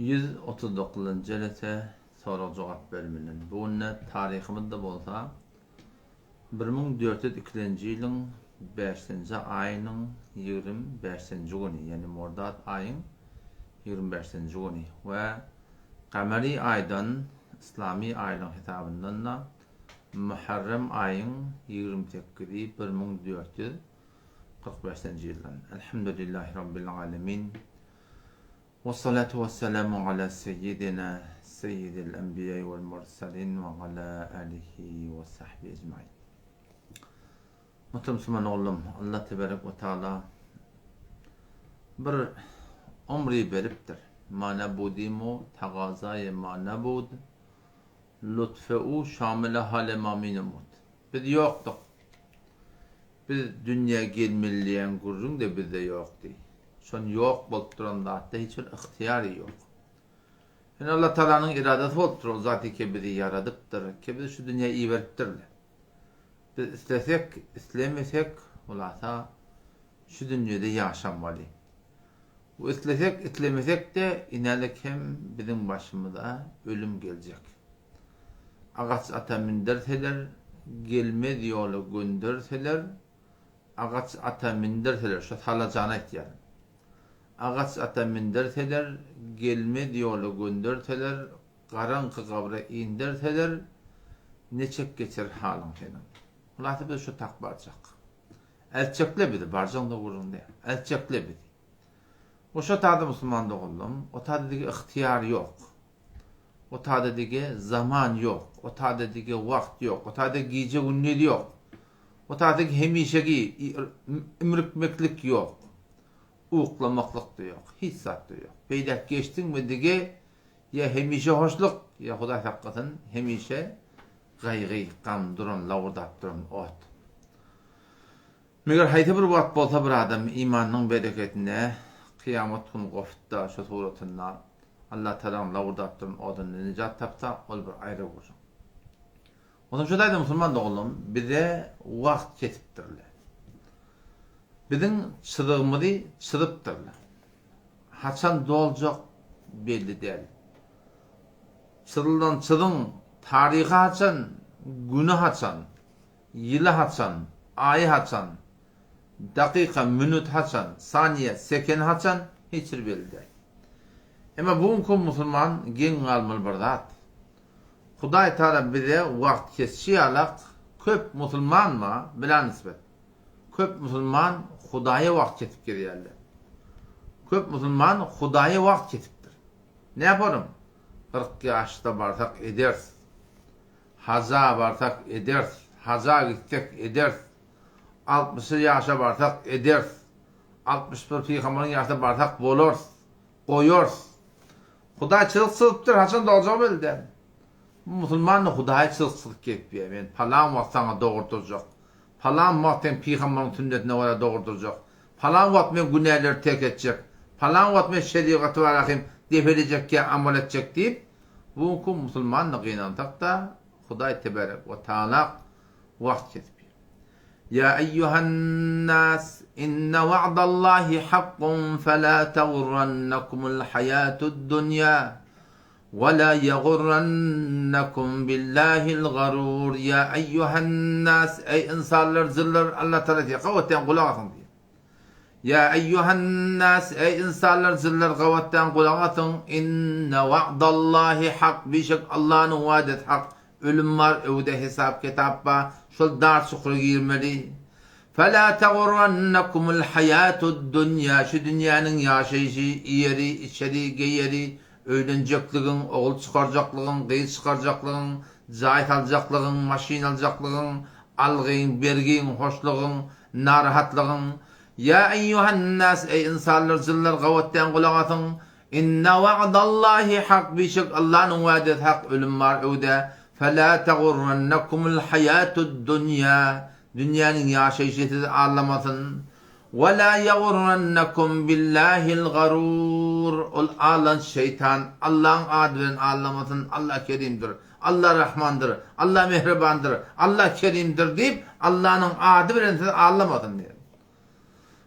139-njy jelese sorag-jogap bölüminden. Bu günde taryhymyzda bolsa 1402-nji ýylyň bäşinji aýynyň 25-nji güni, ýagny Mordad aýyň 25-nji güni we Gamary aýdan Yslamy aýlyň hasabyndan-da Muharrem aýyň 28-i 1445-nji ýyldan. Elhamdülillahi Rabbil alemin. Wessalatu wessalamu ala seýýidina seýýidil enbiýai wel mursalin we ala alihi we sahbihi ejmain. Muhterem musulman oglum, Allah tebarek we taala bir omri beripdir. Ma nabudimu tagazaye ma nabud lutfeu şamile hale ma minumut. Biz ýokduk. Biz dünýä gelmeli diýen gürrüň-de bizde ýokdy. Şon ýok bolup duran zatda hiç bir ygtyýary ýok. Ýöne Allah Tagalanyň eradasy bolup dur, ol zat ke bizi ýaradypdyr, ke bizi şu dünýä iberipdir-le. Biz islesek, islemesek, hulasa şu dünýede ýaşamaly. We islesek, islemesek-de inälik hem biziň başymyza ölüm geljek. Agaç ata münderseler, gelmez ýola gönderseler, Agaç ata münderseler, şu salajany aýtýaryn. Agaç ata münderseler, gelmez ýola gönderseler, garaňky gabra inderseler, neçek geçer halyň seniň? Hulasa biz şu tak barjak. Eltjekler bizi, barjagyň-da gürrüň däl. Eltjekler bizi. Oşa tada musulman doganlarym, o tada dige ygtyýar ýok. O tada dige zaman ýok. O tada dige wagt ýok. O tada gije-gündiz ýok. O tada hemişeki imrikmeklik ýok. Uklamaklyk-da ýok. Hiç zat-da ýok. Beýläk geçdiňmi dige ýa hemişe hoşluk, ýa Hudaý saklasyn, hemişe gaýgy, gam duran, lawurdap duran ot. Meger haýsy bir wagt bolsa bir adam imanynyň bereketine kyýamat gün gopupda şu suratynda Allah Tagalaň lawurdap duran odundan nijat tapsa ol bir aýry gürrüň. Onsoň şu taýda musulman doganlarym bize wagt kesipdirler. Biziň çyzygymyzy çyzypdyrlar. Haçan doljak belli däl. Çyzylan çyzyň taryhy haçan, güni haçan, Ýyly haçan, aýy haçan, dakyka, minut haçan, saniýe, sekeni haçan, hiç bir belli däl. Emma bu günki musulman geň galmaly bir zat. Hudaý Tagala bize wagt kesişi ýalak köp musulman bar, bila nisbet. Köp musulman Hudaýa wagt kesip gezýärler. Köp musulman Hudaýa wagt kesipdir. Näparyň? 40 ýaşda barsak ederis. Haja barsak ederis, haja gitsek ederis, altmyşy ýaşa barsak ederis, 61 pygambaryň ýaşyna barsak bolarys, goýarys. Hudaý çyzyk çyzypdyr, haçan doljagy belli däl. Bu musulman-da Hudaýa çyzyk çyzyp gezipýär, men palan wagt saňa dogurdyrjak, palan wagt sen pygambaryň sünnetine görä dogurdyrjak, palan wagt men günäleri terk etjek, palan wagt men şerigaty barahym dep edejek ýa amal etjek diýip, Bu günki musulman-da gynansak-da, Hudaý tebarek we taala wagt kesip ýör. Ýa eýýuhan-nas, inne wa'dallahi hakkun fela tagurrannakumul haýatud-dunýa we la ýagurrannakum billahil garur. Ýa eýýuhan-nas, eý ynsanlar, jynlar, Allah taala diýýär, gabatdan gulak asyň diýýär. Ýa eýýuhan-nas, eý ynsanlar, jynlar gabatdan gulak asyň, inne wa'dallahi hak, bişek Allanyň wadesi hak, ölüm bar, öwde hesap-kitap bar, şol dar çukura girmeli. Fela tagurrannakumul haýatud-dunýa, şu dünýäniň ýaşaýşy, iýeri, içeri, geýeri, öýlenjekligiň, ogul çykarjaklygyň, gyz çykarjaklygyň, jaý saljaklygyň, maşyn aljaklygyň, algyň, bergiň, hoşlugyň, Narahatlygyň, Ýa eýýuhan-nas, eý ynsanlar, jynlar, gabatdan gulak asyň, Inne wa'dallahi hak, bişek Allanyň wa'desi hak, ölüm bar öwde, Felâ tegurrennekumul haýâtud-dunýâ, dünýäniň ýaşaýşy sizi aldamasyn, Ve lâ ýegurrennekum billâhil garûr, ol aldanç şeýtan Allaň ady bilen aldamasyn, Alla kerimdir. Alla Rahmandyr, Alla Mähribandyr, Alla Kerimdir diýip, Allanyň ady bilen sizi aldamasyn diýýär.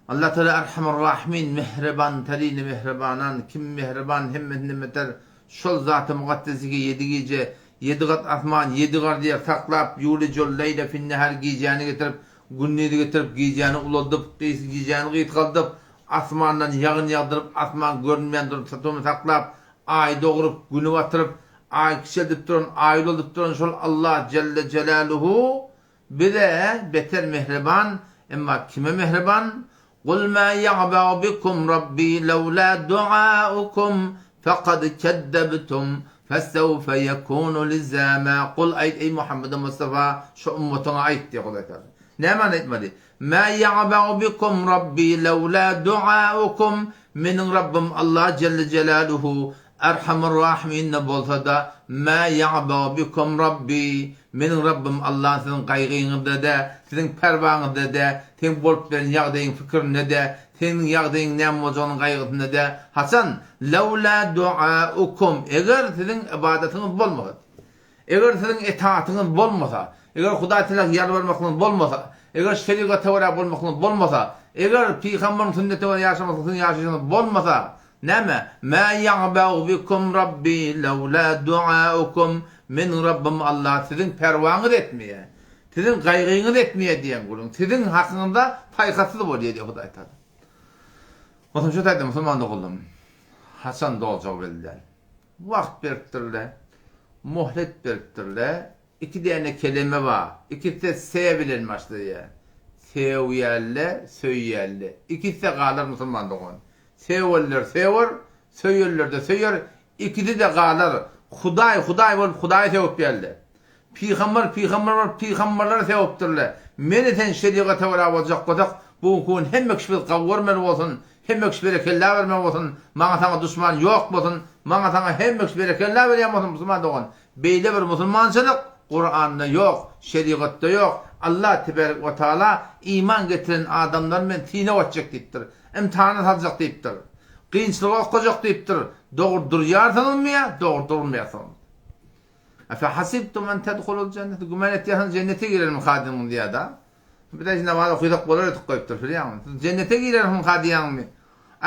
Allah Teala Erhamur Rahimin, Mähriban terini mähribanan, kim mähriban hemmesinden beter şol Zaty Mukaddesige ýedi gije, ýedi gat asman, ýedi gard ýer saklap, ýulijul leýle finnehar gijäni getirip, gündizi getirip, gijäni ulaldyp, gijäni gysgaldyp, asmandan ýagyn ýagdyryp, asman görünmeýän durup satumy saklap, aýy dogrup, güni batyryp, aýy kiçeldip duran, aýy ulaldyp duran şol Allah Jelle Jelaluhu Bize beter mähriban, emma kime mähriban? Kul ma ýa'ba'u bikum Rabbi lawla du'aukum fekad kezzebtum fesewfe ýekunu lizama Kul aýt eý Muhammedi Mustafa şu ummatyňa aýt diýýär Hudaý Tagala. Nämäni aýtmaly? Ma ýa'ba'u bikum Rabbi lawla du'aukum Meniň Rabbym Allah jelle jelaluhu Erhamur Rahiminde bolsa-da, Mä ýa'ba'u bikum Rabbi, Meniň Rabbym Allah siziň gaýgyňyzda-da, siziň perwaňyzda-da, seň bolup bilen ýagdaýyň pikirinde-de, seniň ýagdaýyň näme boljagynyň gaýgysynda-da, haçan, Lawla du'aukum, eger siziň ybadatyňyz bolmasa, eger siziň etatyňyz bolmasa, eger Hudaý Tagala ýalbarmaklygyňyz bolmasa, eger şerigata görä bolmaklygyňyz bolmasa, eger pygamberiň sünnetine görä ýaşamaklyk siziň ýaşaýşyňyz bolmasa, Näme? Mä ýa'ba'u bikum Rabbi lawla du'aukum, Meniň Rabbym Allah siziň perwaňyz etmeýär, siziň gaýgyňyz etmeýär diýen gürrüň, siziň hakyňyzda paýhassyz bolýar diýýär Hudaý Tagala. Onsoň şu taýda musulman doganlarym, haçan doljagy belli däl. Wagt beripdirler, mohlet beripdirler, Iki däne keleme bar. Ikisi-de S bilen başlaýar. Söýýärler, söýýärler. Ikisi-de galar musulman dogan. Söwenler söwer, söýenler-de söýer. Ikisi-de galar. Hudaý Hudaý bolup Hudaýy sögüpýärler. Pygamber pygamber bolup pygamberleri sögüpdirler. Meni sen şerigata görä boljak bolsak, bu günki gün hemme kişi bizi gawy görmeli bolsun, hemme kişi berekella bermeli bolsun, maňa saňa duşman ýok bolsun, maňa saňa hemme kişi berekella berýän bolsun musulman dogan. Beýle bir musulmançylyk Kuranda ýok, şerigatda ýok. Allah teberek we taala iman getiren adamlary men synag etjek diýipdir. Imtihana saljak diýipdir. Kynçylyga okajak diýipdir. Dogry durýarsyňyzmy ýa dogry durmaýarsyňyzmy? Efe hasibtum en tedhulul jennete güman etýärsiňiz jennete girermika diýdiňiz diýýär-da. Biz namaz okysak bolar edip goýupdyr bilýäňmi? Siz jennete girersiňka diýýäňmi?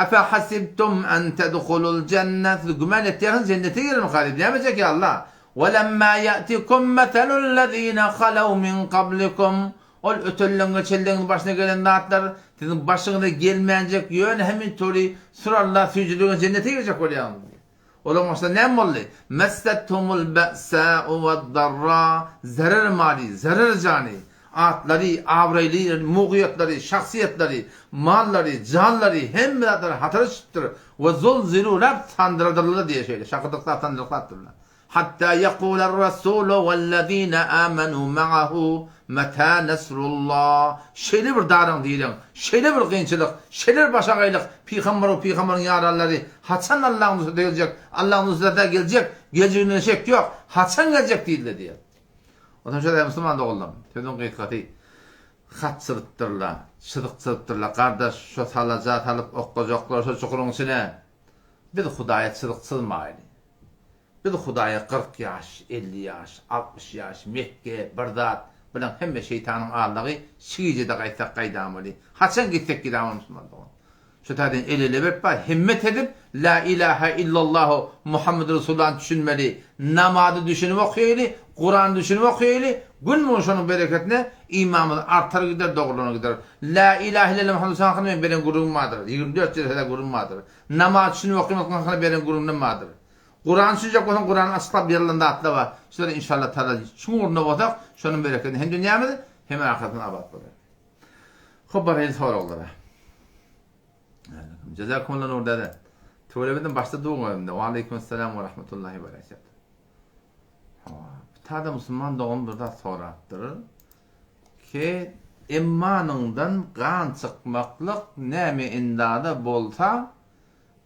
Efe hasibtum en tedhulul jenne siz güman etýärsiňiz jennete girermika diýip näme çekýär Allah? Welemma ýatikum meselul lezine halaw min kablikum ol ötenleň geçenleň başyna gelen zatlar siziň başyňyza gelmänjek ýöne hemin tory suralla süýjüligine jennete girjek bolýaňyz. Olaryň başynda näme boldy? Messethumul ba'sa'u wad-darra, zerer maly, zerer jany, atlary, abraýly mugyýetlary, şahsyýetlary, mallary, janlary, hemme zatlary hatara düşüpdir. We zulzilu lap sandyradyldy diýýär şeýle, şakyrdyklap sandyraklapdyrlar. Hatta ýekuler-rasulu wellezine amenu ma'ahu meta nasrullah. Şeýle bir daraň direň, şeýle bir kynçylyk, şeýle bir başagaýlyk, pygamber we pygamberiň ýaranlary haçan Allahyň nusraty geljek, Allahyň nusraty geljek, geljeginde şek ýok, haçan geljek diýdiler diýýär. Onsoň şeýle musulman doganlarym, sözüň gysgasy, hat çyzypdyrlar, çyzyk çyzypdyrlar, gardaş, şo salaja salyp oklajaklar şo çukuryň içine. Biz Hudaýa çyzyk çyzmaýly. Biz Hudaýa 40 ýaş, 50 ýaş, 60 ýaş, Mekge, bir zat, bulaň hemme şeýtanyň aldagy, şi gijede gaýtsak gaýdamaly. Haçan gitsek gidamaly musulman dogan. Şu taýdan el-ele berip bar, himmet edip, La ilahe illallahu Muhammed Resulullahny düşünmeli, namazy düşünip okaýaly, Kurany düşünip okaýaly, gün-gün şonuň bereketine imanymyz artar gider, dogrulanар gider. La ilahe illallah Muhammed Resulullah hakynda meň beren gürrüňim bardyr. 24 jelsede gürrüňim bardyr. Namaz düşünip okamaklyk hakynda beren gürrüňim bardyr. Kurany düşünjek bolsaň Kurany açyklap ýazylan zatlar bar. Şulara inşallah taala çuň ugrunda bolsak, şonuň bereketine hem dünýämiz, hem ahyretimiz abat bolar. Hop baraýyn soraglara. Jazakumullah Nur däde. Tüwelemedim başda duň özümde. Wa aleýkum esselam we rahmetullahi we berekatuh. Hawa, bir tada musulman dogan bir zat sorapdyr. Ki emmanyňdan gan çykmaklyk näme endada bolsa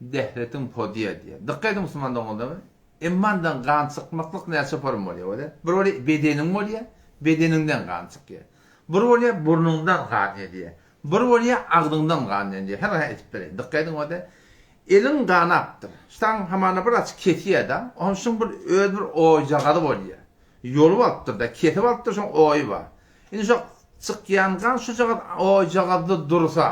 Dehretiň podýa diýýär. Dykgat ediň musulman doganlarym. Emmandan gan çykmaklyk näçe form bolýar bolýar? Bir bolýar bedeniň bolýar, bedeniňden gan çykýar. Bir bolýar burnuňdan gan gelýär. Bir bolýar agzyňdan gan gelýär. Her haýsy aýdyp bereýin. Dykgat ediň bolýar. Eliň ganapdyr. Ştaň hamana bir açyk kesýär-de, onuň şuň bir öz bir oýjagazy bolýar. Ýolup alypdyr-da, kesip alypdyr, şoň oýy bar. Indi şo çykýan gan şujagaz oýjagazda dursa,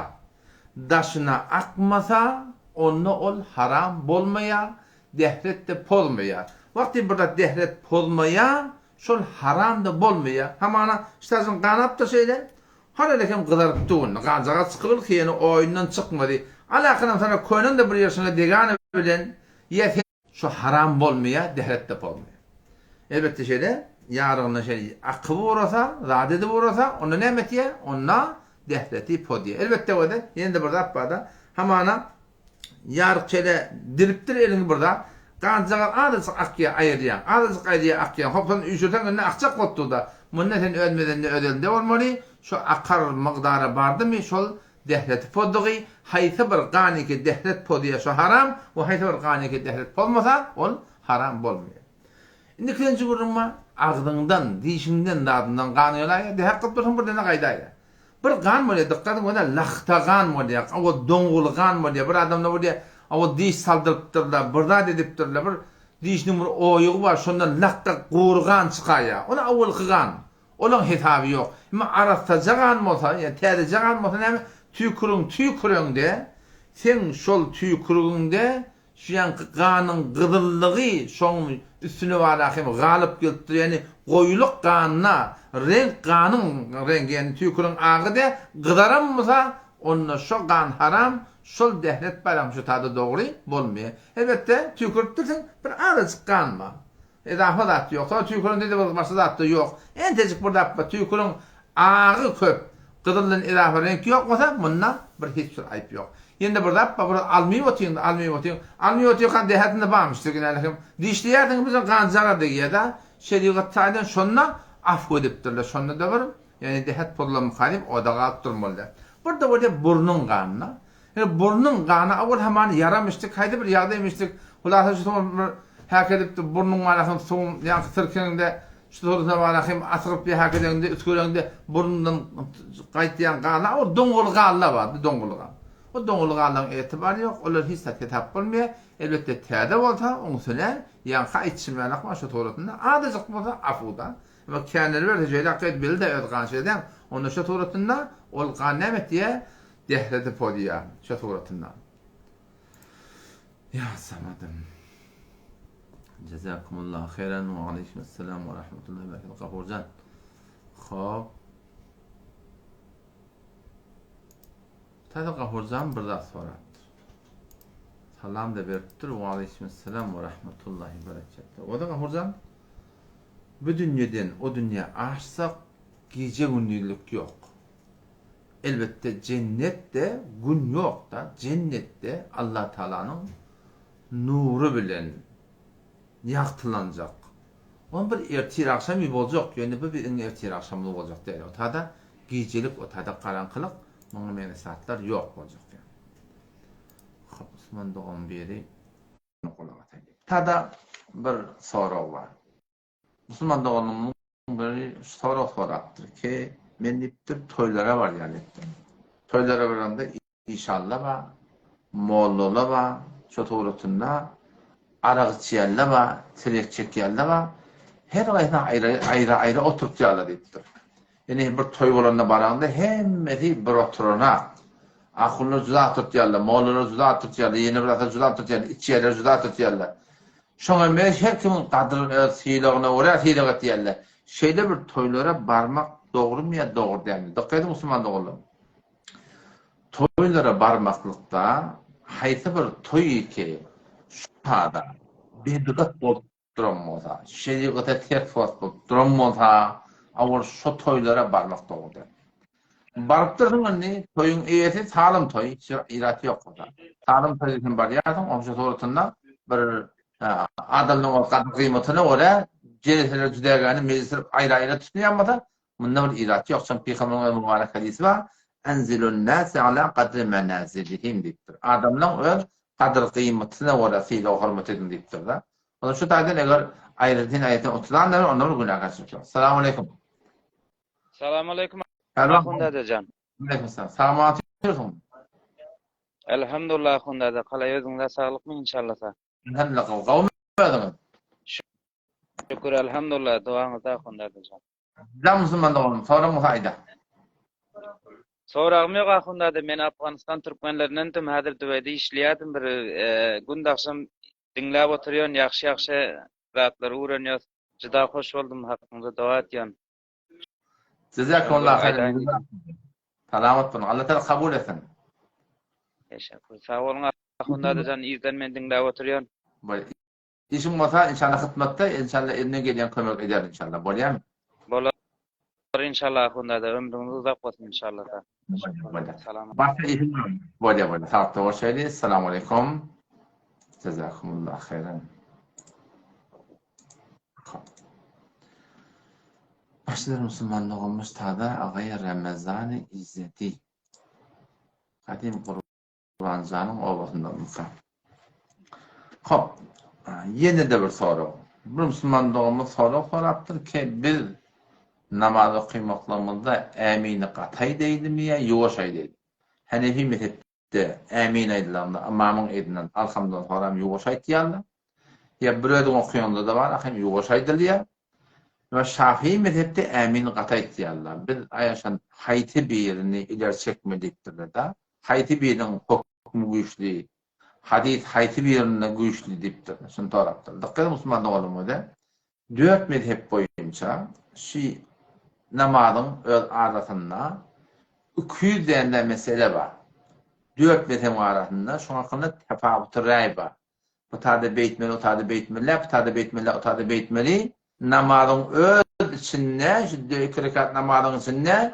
daşyna akmasa, onda ol haram bolmaýar, dehret-de pozmaýar. Wagty bir zat dehret pozmaýar, şol haram-da bolmaýar. Hamana, ştaşyň ganapdyr şeýle, Hal-hele hem gyzaryp dur. Ganjagaz çykyl ki ýene oýundan çykmady. Alakynam sana köneň-de bir ýerşiňe degany bilen ýa sen. Şu haram bolmaýar, dehret-de bolmaýar. Elbetde şeýle, ýarygyndan şeýle akyp ugrasa, zat edip ugrasa, onda näme etýär? Onda dehreti pozýar. Elbetde bolsa, ýene-de bir zat bar-da, hamana Ýaryk şeýle dilipdir eliňi bir zat. Ganjagaz azajyk akýar, aýyrýaň. Azajyk aýyrýar, akýaň. Hop, soň üýşürseň indi akjak bolup dur-da. Munda sen öz mezende öz elinde bolmaly. Şu akar mygdara bardymy, şol dehreti pozdugy. Haýsy bir ganyky dehret pozýar, şo haram we haýsy bir ganyky dehret pozmasa, ol haram bolmaýar. Indi ikilenji gürrüň bar. Agzyňdan, dişiňden, zadyndan gan gelaýýar. Dehret gylyp dursuň, birden-de gaýdaýýar. Bir gan bolýar dykgat ediň onda lahta gan bolýar awa doňguly gan bolýar bir adamda bolýar awa diş saldyrypdyrlar bir zat edipdirler bir dişiniň bir oýugy bar şondan lakga gury gan çykaýar ol awalky gan olaň hesaby ýok emma arassaja gan bolsa ýa täzeje gan bolsa näme tüýküriň tüýküreňde seň şol tüýkürigiňde Şu ýaňky ganyň gyzyllygy şoň üstüne bala hem galyp gelipdir, ýagny goýulyk ganda reňk ganyň reňki, ýagny tüýküriň agy de gyzaran bolsa, onda şo gan haram, şol dehret baýram şu tada dogry bolmaýar. Elbetde, tüýküripdirsiň, bir azajyk gan bar. Edafa zat ýok. Soň tüýküriňde-de bir başga zat-da ýok. Entejik bir zat bar, tüýküriň agy köp, gyzyldan edafa reňk ýok bolsa, munda bir hiç bir aýyp ýok. Ýene-de bir zat bar, bir almyp otyň-da, almyp otyň. Almyp otyrkaň dähetinde barmyş diýip, hem dişleýärsiň, birden ganjaga degýär-de. Şerigat taýdan şonda afw edipdirler. Şonda-da bir, ýagny dähet pozulanmyka diýip, oda galyp durmaly. Bir-de bolýar burnuň ganyna. Ýöne burnuň gany owal hamany ýaramyşdyk, haýsy bir ýagdaýmyşdyk, hulasa şu soň bir häk edipdi, burnuň ganasyny suwuň ýaňky sirkeňde, şu suwda bana hem asygyp bir häk edeňde, üsgüreňde burnundan gaýtýan gana ol doňňuly ganlar bardy, doňňuly gan. O doňňuly ganlaryň etibaryny ýok, olar hiç zat hesap bolmaýar. Elbetde täze bolsa, oň üstüne ýaňky aýtşym ýalak bar şu suratynda, azajyk bolsa afuda. Emma käneliberse şeýle hakyt bilde öz gan şeýdäň, onda şu suratynda ol gan näme etýär? Dehredi pozýa şo suratynda. Ýa Samadym. Jazakumullahu haýran we aleýkum assalam we rahmetullahi we berekatuh Gafurjan. Hop. Täze Gafurjan bir zat sorapdyr. Salam da beripdir. We aleýkum assalam we rahmetullahi we berekatuh. O da Gafurjan bu dünýeden o dünýä aşsak gije-gündizlik ýok. Elbetde jennetde gün ýokda, jennetde Allatagalanyň nury bilen ýagtylanjak. Onuň bir ertir-agşamy boljak, ýöne bu biziň ertir-agşamymyz boljak däl. O tada gijelik, o tada garaňkylyk, muňa meňzeş zatlar ýok boljak ýa. Hop, Usman dogan biri gulak asaýly. Tada bir sorag bar. Musulman doganymyň biri şu sorag sorapdyr ki, men diýipdir, toýlara barýan diýipdir. Toýlara baramda işanlar bar, mollalar bar, şo suratynda arak içýänler bar, temeki çekýänler bar. Her gaýsyny aýry-aýry oturtýarlar diýipdir. Ýöne bir toý bolanda baraňda hemmesi bir oturanak. Ahunlar juda oturtýarlar, mollalar juda oturtýarlar, ýene bir zatlar juda oturtýarlar, içýänler juda oturtýarlar. Şoňa meňzeş her kimiň gadyryny öz sylagyna görä sylag etýärler. Şeýle bir toýlara barmak dogrumy ýa dogry dälmi? Dykgat ediň musulman doganlarym. Toýlara barmaklykda haýsy bir toý ki şu sada bidgat bolup duran bolsa, şerigata ters bolup duran bolsa, awal şo toýlara barmak dogry däl. Barypdyrsyň indi, toýuň eýesi salym toý, hiç bir ilat ýok bolsa. Salym toý diýseň barýarsyň, onuň şu suratynda bir adamlaryň ol gadyr-gymmatyna görä jeleseler jüdägäni mejlisler aýry-aýry tutulýan bolsa, munda bir ilat ýok. Çünki Pygamberimiziň öz mübarek hadysy bar, Enzilun-nase ala kadri menazilihim diýipdir. Adamlaryň öz gadyr-gymmatyna görä sylag-hormat ediň diýipdir-de. Onda şu taýdan eger aýratyn-aýratyn oturanlar, onda bir günäkärçilik ýok. Salam aleýkum. Salam aleýkum Ahun dadajan. Aleýkum salam. Salamat ýörsiň. Elhamdulillah Ahun dada, kalay özüňde saglykmy inşallah sa. Elhamdulillah gowy. Gowmy özüňiz? Şükür elhamdulillah duaňyzda Ahun dadajan. Jan musulman doganym, soraň bolsa aýda. Soragym ýok Ahundada men Afganistan türkmenlerindendim häzir Dubaýda işleýärdim bir günde agşam diňläp oturýan ýagşy ýagşy zatlary öwrenýäs juda hoş boldum hakyňyza doga etýän. Jezakumullah haýran. Salamat boluň. Allah Taala kabul etsin. Teşekkür. Sag boluň Ahundadajan irden men diňläp oturýan. Işiň bolsa inşallah hytmatda inşallah elinden gelýän kömek eder inşallah bolýamy? Bolar inşallah Ahun dada ömrüňiz uzak bolsun inşallah. Bolýar. Salam. Başga işiň barmy? Bolýar bolýar. Sagatda görşeýli. Essalamu aleýkum. Jazakumullah haýran. Başlar musulman doganymyz Taza Agaý Ramazany Izzeti. Gadym Gurbanjanyň obasyndanmyka? Hop, ýene-de bir sorag. Bir musulman doganymyz sorag sorapdyr ki, biz namaz okymaklygymyzda ämini gaty aýdaýlymy ýa ýuwaş aýdaýlymy? Hanefi mezhepde ämin aýdylanda ymamyň yzyndan alhamdan soram ýuwaş aýtýarlar. Ýa bir özüň okaýaňda-da bar, hem ýuwaş aýdylýar. Emma şafii mezhepde ämini gaty aýtýarlar. Biz aýaşan haýsy birini ileri çekmeli diýipdirler-de. Haýsy biriniň hokmy güýçli, hadys haýsy birinde güýçli diýipdir. Şuny sorapdyr. Dykgat ediň musulman doganlarym öde. Dört mezhep boýunça şi namazyň öz arasynda 200 dände mesele bar. Dört mezhebiň arasynda şoň hakynda tefawuty raý bar. Bu tada beýtmeli, o tada beýtmeli, bu tada beýtmeli, o tada beýtmeli. Namazyň öz içinde, şu iki rekat namazyň içinde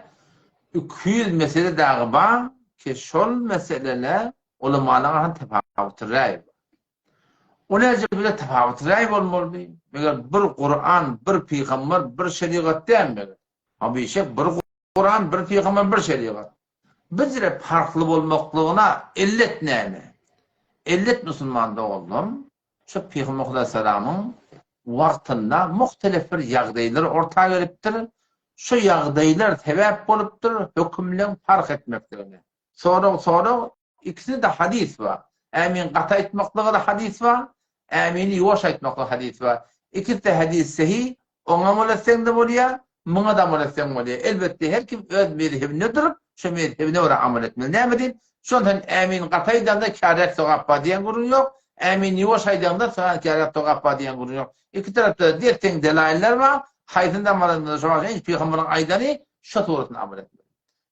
200 mesele dagy bar ki, şol meseleler ulamalaryň arasynda tefawuty raý bar. O näce bile tefawuty raý bolmalydy? Meger bir Kuran, bir pygamber, bir şerigat dälmi meger? Ha bişek bir Kuran, bir pygamber, bir şerigat. Bizre parhly bolmaklygyna ellet näme? Ellet musulman doganlarym, şu Pygamber Hudaýsalamyň wagtynda muhtelif bir ýagdaýlar orta gelipdir. Şu ýagdaýlar sebäp bolupdyr hökümleň parh etmekligine. Sorag sorag, ikisinde-de hadys bar. Ämin gaty aýtmaklyga-da hadys bar, Ämini ýuwaş aýtmaklyga hadys bar. Ikisi-de hadys sehi, Oňa amal etseň-de bolýar, muňa-da amal etseň bolýar. Elbetde, her kim öz mezhebinde durup, şo mezhebine görä amal etmeli. Näme diýip, şon sen ämin gaty aýdaňda käräk sogap bar diýen gürrüň ýok, ämin ýuwaş aýdaňda saňa käräk sogap bar diýen gürrüň ýok. Iki tarapda-da des-deň delaýyllar bar, haýsynda amal etmeli, şo wagt hiç pygamberiň aýdany şo suratynda amal etmeli.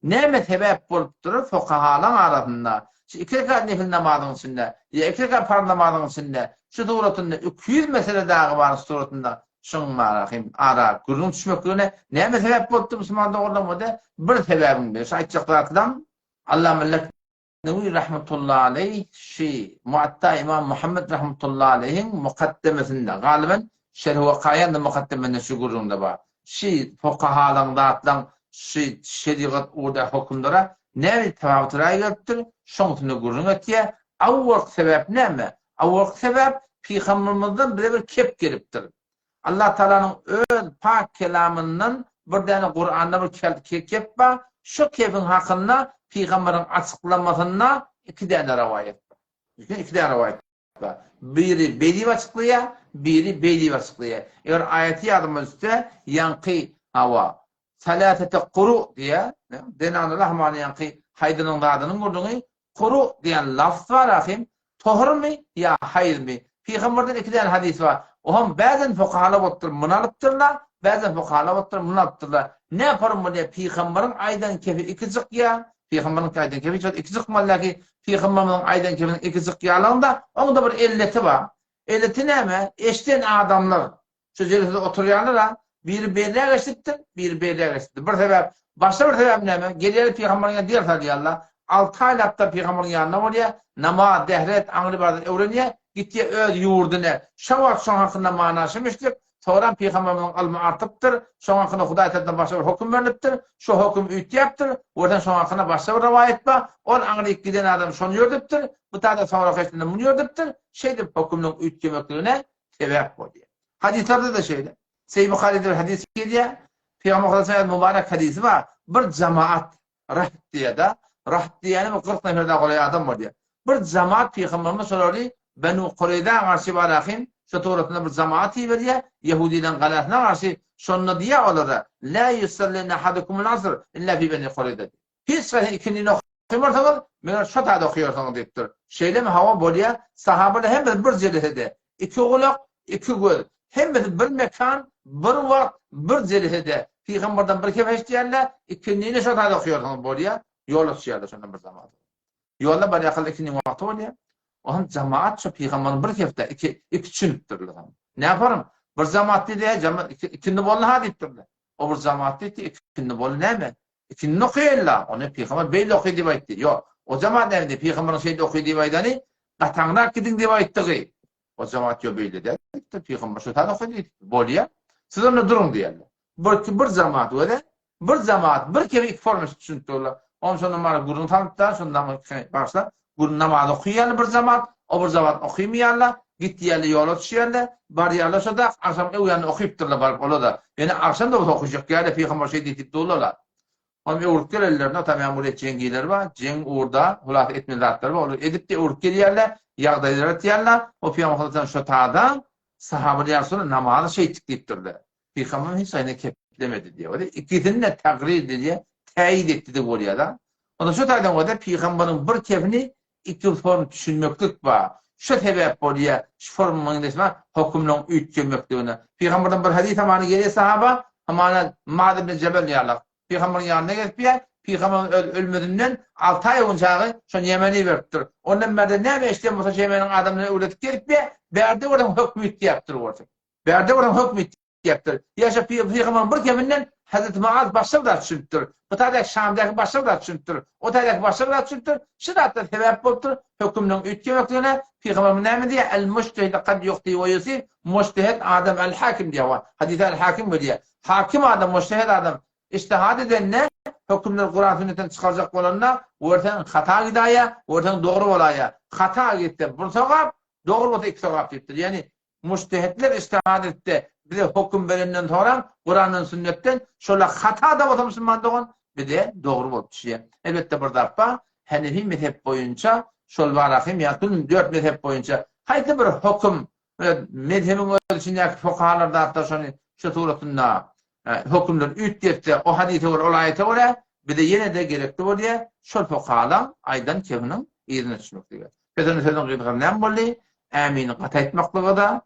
Näme sebäp bolupdyr fukahalaň arasynda şu iki rekat nefil namazyň içinde ýa iki rekat parz namazyň içinde şu suratynda 200 mesele dagy bar şu suratynda şuň marahym ara gürrüň düşmekligine näme sebäp bolupdyr musulman doganlarym o-da bir sebäbiň biri şu aýtjak zatlam Allah millet Newi rahmetullahi aleýh şi Muatta Imam Muhammed rahmetullahi aleýhiň mukaddemesinde, galyban Şerh Wakaýanda mukaddemesinde şu gürrüňde bar. Şi fukahalaň zatlaň şi şerigat ugurda hökümdara näme tefawut raý gelipdir, şoň üstünde gürrüň etýär. Awwalky sebäp näme? Awwalky sebäp Pygambermizden bize bir kep gelipdir. Allah Tagalanyň öz pak kelamyndan bir däne Kuranda bir kep bar. Şu kebiň hakynda pygamberiň açyklamasynda iki däne rowaýat bar. Iki däne rowaýat bar. Biri beý diýip açyklaýar, biri beý diýip açyklaýar. Eger aýaty ýadyma düşse, ýaňky hawa Salasete kuru diýýär. Zenanlar hamana ýaňky haýdynyň zadynyň gürrüňi kuru diýen lafz bar ahim, tohurmy ýa haýzmy? Pygamberden iki däne hadys bar. Oham bäzen fukahalar bolupdyr, muny alypdyrlar, bäzen fukahalar bolupdyr, muny alypdyrlar. Ne form bolýar? Pygamberiň aýdan kefi iki çykýar, pygamberiň aýdan kefi hiç iki çykmaly däki, pygamberimiziň aýdan kefiniň iki çykýarlygynda oňda bir elleti bar. Elleti näme? Eşden adamlar Şu jelsede oturýanlar-a, biri beýläk eşidipdir, biri beýläk eşidipdir. Bir sebäp, başga bir sebäp näme? Gelýärler pygamberiň ýanyna ders alýarlar. Alty aýlap-da pygamberiň ýanynda bolýar, namaz, dehret, aňry ybadat öwrenýär, gitýär öz ýurduna. Şo wagt şoň hakynda manaşym eşidip, soňram pygamberimiziň ylmy artypdyr, şoň hakynda Hudaý tarapyndan başga bir höküm berlipdir, şo höküm üýtgäpdir, görseň şoň hakynda başga bir rowaýat bar, ol aňryk giden adam şony ýöredipdir, bu taýda soňraky eşidende muny ýöredipdir, şeýdip höküminiň üýtgemekligine sebäp bolýar. Hadyslarda-da şeýle. Seýit Buharyda bir hadys gelýär. Pygamber sallallahu aleyhi mübarek hadysy bar. Bir jemaat raht diýýär-de, raht diýýäni bir 40 nefer dagy golaý adam bolýar. Bir jemaat pygamberimiz şolary Benu Kureýza garşy barahym, şo töwerekinde bir jemaat iberýär, ýehudileň galasyna garşy, şonda diýýär olara, La yusalli ahadukumul asr illa fi Beni Kureýza. Hiç haýsy ikindini okymarsyňyz, meger şo taýda okaýarsyňyz diýipdir. Şeýlemi? Hawa, bolýar. Sahabalar hemmesi bir jelesede. Iki gulak, iki göz. Hemmesi bir mekan, bir wagt, bir jelesede. Pygamberden bir kep eşidýärler, ikindini şo taýda okaýarsyňyz bolýar. Ýola düşýärler şondan bir zaman. Ýolda barýarkalar ikindiniň wagty bolýar. Oňam jamaat şo pygamberiň bir kepde iki iki düşünipdirler. Näparym? Bir jamaat diýdi, jamaat ikindi boldy ha diýipdirler. O bir jamaat diýdi, ikindi boldy näme? Ikindini okaýarlar. Ony pygamber beýle okaý diýip aýtdy. Ýok. O jamaat näme diýdi? Pygamberiň şeýle okaý diýip aýdany, gataňrak gidiň diýip aýtdygy. O jamaat ýok beýle däl diýipdir. Pygamber şo taýda okaý diýipdir. Bolýar. Siz onda duruň diýýärler. Bir bir jamaat wele bir jamaat bir kere iki forma düşünip durlar. Onuň şonda mara gürrüň salypda, şonda bagyşla, gürrüň namaz okaýarlar bir jamaat, o bir jamaat okymaýarlar, gitýärler ýola düşýärler, barýarlar şoda agşam öw ýanynda okypdyrlar baryp olar-da. Ýöne agşam-da bolsa okajak ýaly pygamber şeý diýip durlar-la. Onuň öwrüp gelenlerinde tam ýa jeňgiler bar, jeň ugurda hulasa etmeli zatlary bar, olar edip-de öwrüp gelýärler, ýagdaýlary aýtýarlar. O pygamber şo tada sahabalar ýa Resulallah namazy şeýtdik diýipdirler. Pygamber hiç haýyna keplemedi diýýär. Ol ikisini-de tagrir diýýär, täýit etdi diýip bolýar-da. Onda şu taýdan bolsa pygamberiň bir kefini iki form düşünmeklik bar. Şu sebäp bolýar, şu formyň nesme höküminiň üýtgemekligine. Pygamberden bir hadys hamana gelýär sahaba, hamana Muaz ibn Jebel ýaly. Pygamberiň ýanyna gelipýär, pygamberiň öz ölmezinden alty aý öň çagy şony Ýemene iberipdir. Ondan bärde näme eşiden bolsa Ýemeniň adamlaryna öwredip gelipýär, bärde görseň hökmi üýtgäpdir bolsa. Bärde bolan hökm etýäpdir. Ýaşa pygamberiň bir keminden Hazreti Muaz başga bir zat düşünipdir. Bu taýdaky Şamdaky başga bir zat düşünipdir. O taýdaky başga bir zat düşünipdir. Şu zatlar sebäp bolupdyr höküminiň üýtgemekligine. Pygamberimiz näme diýýär? El mujtehid kad yuhti we yusib. Mujtehid adam el hakim diýýär. Hadysy el hakim berýär. Hakim adam, mujtehid adam ijtihad edende hökümleri Kuran sünnetden çykarjak bolanda görseň hata gidäýýär, görseň dogry bolaýýar. Hata gitse bir sogap, dogry bolsa iki sogap diýipdir. Ýagny Mujtehitler ijtihad etdi, bize höküm berenden soraň, Kurandan sünnetden, şolar hata-da bolsa musulman dogan, bize dogry bolup düşýär. Elbetde bir zat bar, Hanefi mezhep boýunça şol bar hem ýa tüm dört mezhep boýunça haýsy bir höküm mezhebiň öz içindäki fukahalar zatlar şony şu suratynda hökümler üýtgetse, o hadise görä, ol aýata görä bize ýene-de gerekli bolýar şol fukahalaň aýdan keminiň yzyna düşmeklige. Sözüni sözüň gysgasy näme boldy? Ämini gaty aýtmaklyga-da,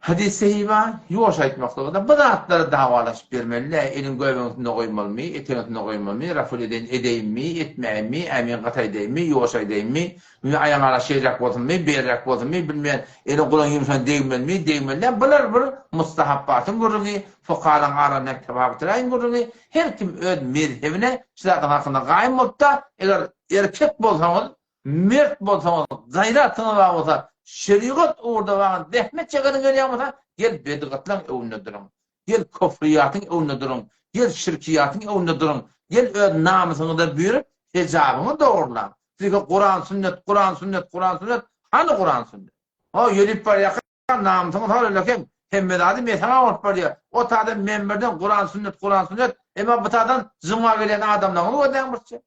hadys sahiba, ýuwaş aýtmaklyga-da bu zatlary dawalaşyp bermeli-dä, eliň göbegiň üstünde goýmalymy, etegiň üstünde goýmalymy, raful edeýin edeýinmi, etmäýinmi, ämin gaty aýdaýynmy, ýuwaş aýdaýynmy, bilmän aýagyň arasy şeýleräk bolsunmy, beýleräk bolsunmy, bilmän eliň gulagyň ýumşagyna degmelimi, degmeli däl, bular bir mustahapbatyň gürrüňi, fukahalaryň arasyndaky tapawutlaryň gürrüňi, her kim öz mezhebine şu zatlaryň hakynda gaýym bolupda, eger erkek bolsaňyz, Mert bolsaňyz, gaýratyňyz bar bolsa, şerigat ugurda bagan zähmet çekesiň gelýän bolsa, gel bedgatlaň öňünde duruň. Gel kufriýatyň öňünde duruň. Gel şirkiýatyň öňünde duruň. Gel öz namysyňyza buýrup, hijabyňy dogrulaň. Size Kuran sünnet, Kuran sünnet, Kuran sünnet, hany Kuran sünnet? Ho, ýörüp barýarka namysyňy sal ölekem, hemme zady mesaňa bolup barýar. O taýdan menberden Kuran sünnet, Kuran sünnet, emma bu taýdan jyňa gelýän adamlaryňyzy gözläň birçe.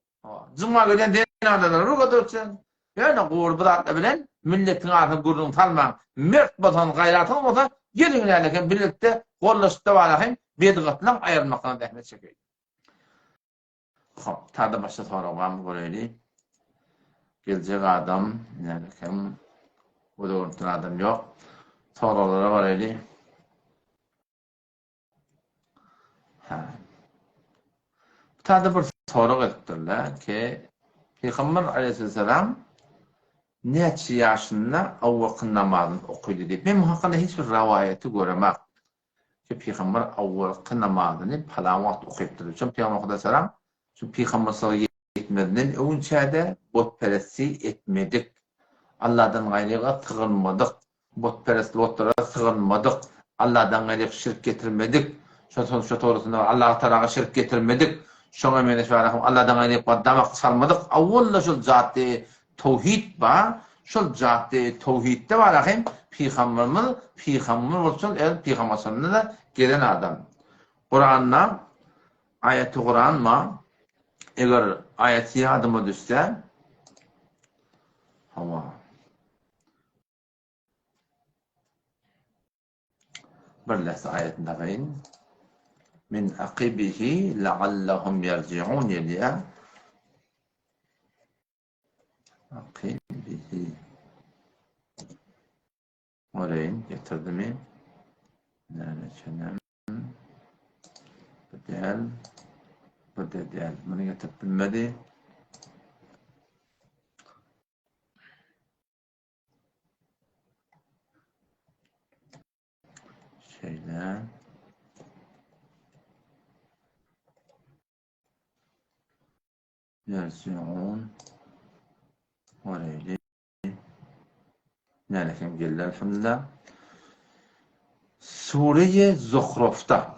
Juma gelen zenanalar ruga dursun. Ýöne gury bu zatlar bilen milletiň arasyna gürrüň salmaň. Mert bolsaňyz, gaýratyňyz bolsa, geliň näle hem birlikde gollaşyp dabara hem bedgatlaň aýrylmakdan zähmet çekeýin. Hop, tada başga sorag barmy göreýli. Geljek adam näle hem göze görnüp duran adam ýok. Soraglara baraýly. Hä. Bu taýda bir sorag edipdirler ki, Pygamber aleyhisselam näçe ýaşynda awwalky namazyny okydy diýip. Men bu hakynda hiç bir rawaýaty göremak. Ki Pygamber awwalky namazyny palan wagt okypdyr. Çünki Pygamber aleyhisselam şu pygamberçilige ýetmezinden öňçä-de butperestlik etmedik. Allahdan gaýryga sygynmadyk. Butperest butlara sygynmadyk, Alladan gaýry şirk getirmedik, şo şo dogrusynda Allahu Tagalaga şirk getirmedik, şoňa meňzeş barahym Alladan gaýry damak çalmadyk, awwalda şol jatdy towhid bar, şol jatdy towhidde barahym pygamberimiz pygamber bolup şol öz pygamberçiliginde gelen adam. Kuranda aýaty Kuran bar, eger aýaty ýadyma düşse, hawa. Bir lähze aýatyny tapaýyn. Min aqibihi la'allahum yarji'un diýýär. Aqibihi. Göreýin, getirdimi? Näme üçinem? Bu däl. Bu da däl. Muny getirip bilmedi. Şeýle. Ýerjiun. Göreýli. Näle hem geldi elhamdülillah. Sure-i Zuhrufda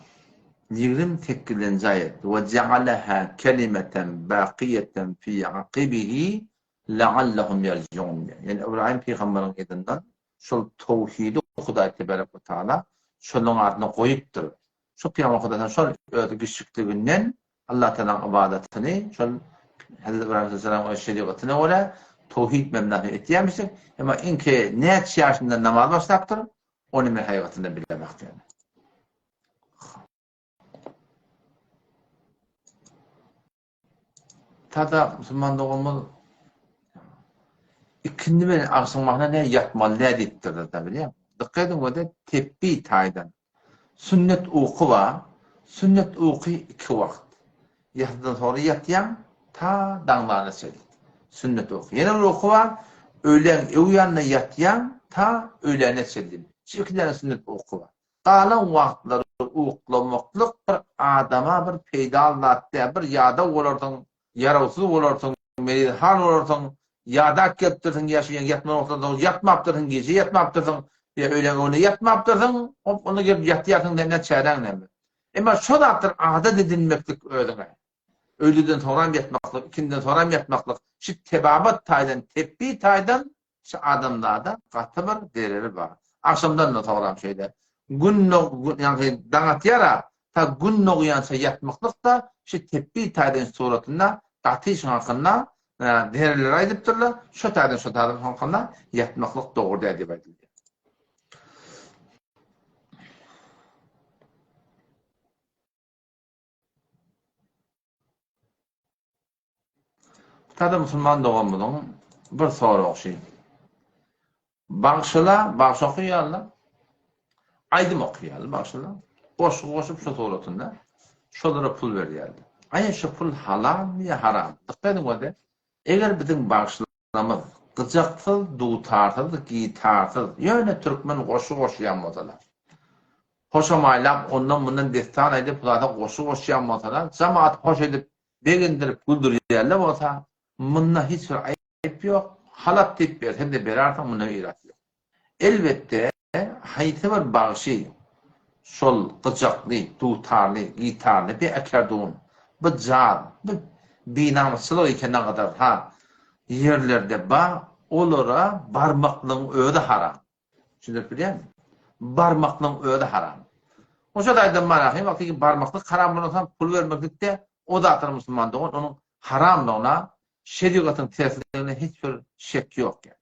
28-nji aýat we ja'alaha kelimeten baqiyeten fi aqibihi la'allahum yerji'un. Ýani Ibrahim pygamberiň yzyndan şol towhidi Hudaý tebarek we taala şonuň adyna goýupdyr. Şu pygamber Hudaýdan şol öz giçikliginden Allah Tagalaň ybadatyny şol Hezreti Ibrahim aleyhisselam öz şerigatyna görä towhid mebnasyny etýärmişdik. Emma iňki näçe ýaşynda namaz başlapdyr, ony men hakykatynda bilemok diýýär. Tada musulman doganymyz ikindi bilen agşam wagtynda ne ýatmaly däl diýipdirler da bilýäňmi? Dykgat ediň wede tepbi taýdan. Sünnet uky bar. Sünnet uky iki wagt. Ýasydan soňra ýatýaň ta daňdana çenli. Sünnet uky. Ýene bir uky bar. Öýläň öw ýanynda ýatýaň ta öýläne çenli. Şu iki däne sünnet uky bar. Galan wagtlary uklamaklyk bir adama bir peýdaly zat däl. Bir ýadaw bolarsyň, ýarawsyz bolarsyň, meriz hal bolarsyň, ýadap gelipdirsiň ýa şu ýatmaly wagtlarda ýatmapdyrsyň, gije ýatmapdyrsyň, ýa öýläň öňünde ýatmapdyrsyň, hop onda gelip ýatýarsyň näme çäräň näme. Emma şo zatlar adat edinmeklik özüňe. Öýleden soňram ýatmaklyk, ikindiden soňram ýatmaklyk şu tebabat taýdan, tepbi taýdan Şu adamzada gaty bir zereri bar. Agşamdan-da soňram şeýle. Gün ýagny daň atýar-a, ta gün dogýança ýatmaklyk-da şu tepbi taýdan suratynda gaty şuň hakynda zererleri aýdypdyrlar. Şo taýdan şo taýdan hakynda ýatmaklyk dogry däl diýip aýdylýar. Sada musulman doganymyzyň bir soragy şy. Bagşyla bagşy okaýarlar. Aýdym okaýarlar bagşylar. Goşgy goşup şu suratynda şolara pul berýärler. Aýa şu pul halalmy ýa haram? Dykgat ediň wada. Eger biziň bagşylarymyz gyjaksyz, dutarsyz, gitarsyz, ýöne türkmen goşgy goşýan bolsalar. Hoşamaýlap ondan-mundan dessan aýdyp zada goşgy goşýan bolsalar, jamagat hoş edip Begendirip güldürýärler bolsa, munda hiç bir aýyp ýok, halat diýip berseň-de berersiň, munda irat ýok. Elbetde, haýsy bir bagşy şol gyjakly, dutarly, gitarly, bi akkardeon, bi jaz, bi binamysçylyk eken nagadar ha ýerlerde bar, olara barmaklygyň özi haram. Düşündirip bilýärmi? Barmaklygyň özi haram. Oşa taýdan marahy wagty ki barmaklyk haram bolansoň pul bermeklikde o zatlar musulman dogan onuň haramlygyna şerigatyň tersligine hiç bir şek ýok ýa.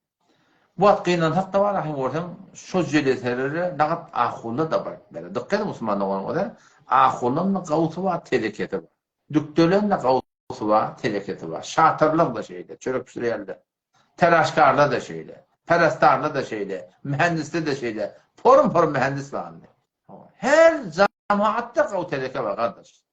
Bu wagt gynansak da bar ahim görseň şo jeleselere nagat ahunda da baryp bere. Dykgat ediň musulman dogan oza ahundan da gawsy bar telekesi bar. Dükdelen de gawsy bar telekesi bar. Şatyrlar da şeýle çörek bişirýärler. Telaşkarlar-da şeýle, perestarlar-da şeýle, mühendisler-de şeýle. Porum-porum mühendis bar indi. Her jamaatda gawy teleke bar, gardaş.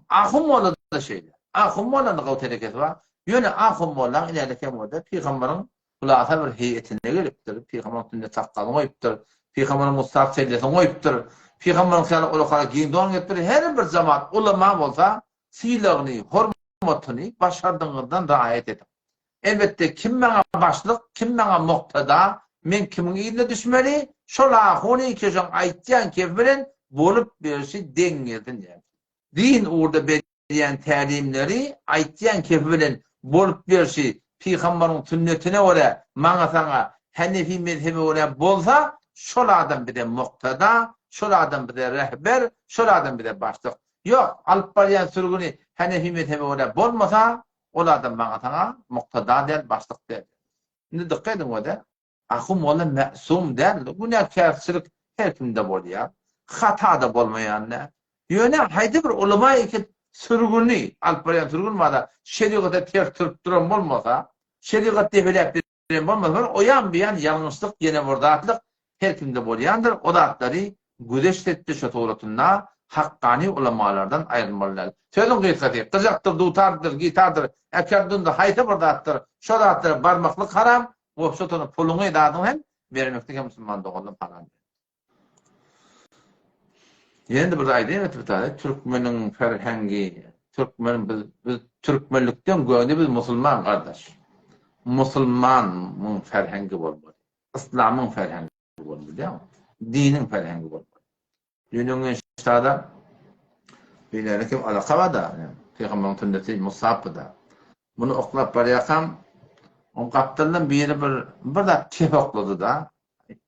Ahun mollada-da şeýle. Ahun mollanda gawy telekesi bar. Ýöne ahun mollaň inälik hem bolsa, pygamberiň hulasa bir heýetine gelipdir. Pygamberiň üstünde sakgalyny goýupdyr. Pygamberiň mustaf sellesini goýupdyr. Pygamberiň ýaly ulakara giň don geýipdir. Her bir jamaat ulama bolsa, sylagyny, hormatyny başardygyňyzdan raýat ediň. Elbetde, kim maňa başlyk, kim maňa muktada, men kimiň yzyna düşmeli, şol ahuny keşoň aýtýan kefi bilen bolup berşi deň gelsin diýýär. Din ugurda berýän tälimleri aýtýan kefi bilen bolup berşi pygambaryň sünnetine görä maňa-saňa Hanefi mezhebe görä bolsa, şol adam bize muktada, şol adam bize rehber, şol adam bize başlyk. Ýok, alyp barýan sürgüni Hanefi mezhebe görä bolmasa, Ol adam maňa saňa muktada däl, başlyk däl. Indi dykgat ediň öde. Ahun molla mäsum däl. Günäkärçilik her kimde bolýar. Hata-da bolmaýan däl. Ýöne haýsy bir ulama ekip sürgüni, alyp barýan sürgün barada şerigata ters sürüp duran bolmasa, Şerigat depeläp beren bolmasa bir oýan buýan ýalňyşlyk ýene bir zatlyk her kimde bolýandyr o zatlary güzeşt etdi şo suratynda hakkany ulamalardan aýrylmaly däl. Sözüň gysgasy gyjakdyr dutardyr gitardyr akardundyr haýsy bir zatdyr şo zatlara barmaklyk haram we şo tony puluňy zadyňy hem bermeklik hem musulman doganlarym haram. Ýene-de bir aýdaýyn bir türkmeniň ferhengi, türkmen biz biz türkmenlikden göni biz musulman gardaş. Musulmanyň ferhengi bolmaly. Yslamyň ferhengi bolmaly, bilýäňmi? Diniň ferhengi bolmaly. Ýöne ştada beýläk hem alaka bar-da, Pygamberiň sünneti Musabda. Muny oklap barýarkam, oň gapdalyndan biri bir bir zat kep oklady-da.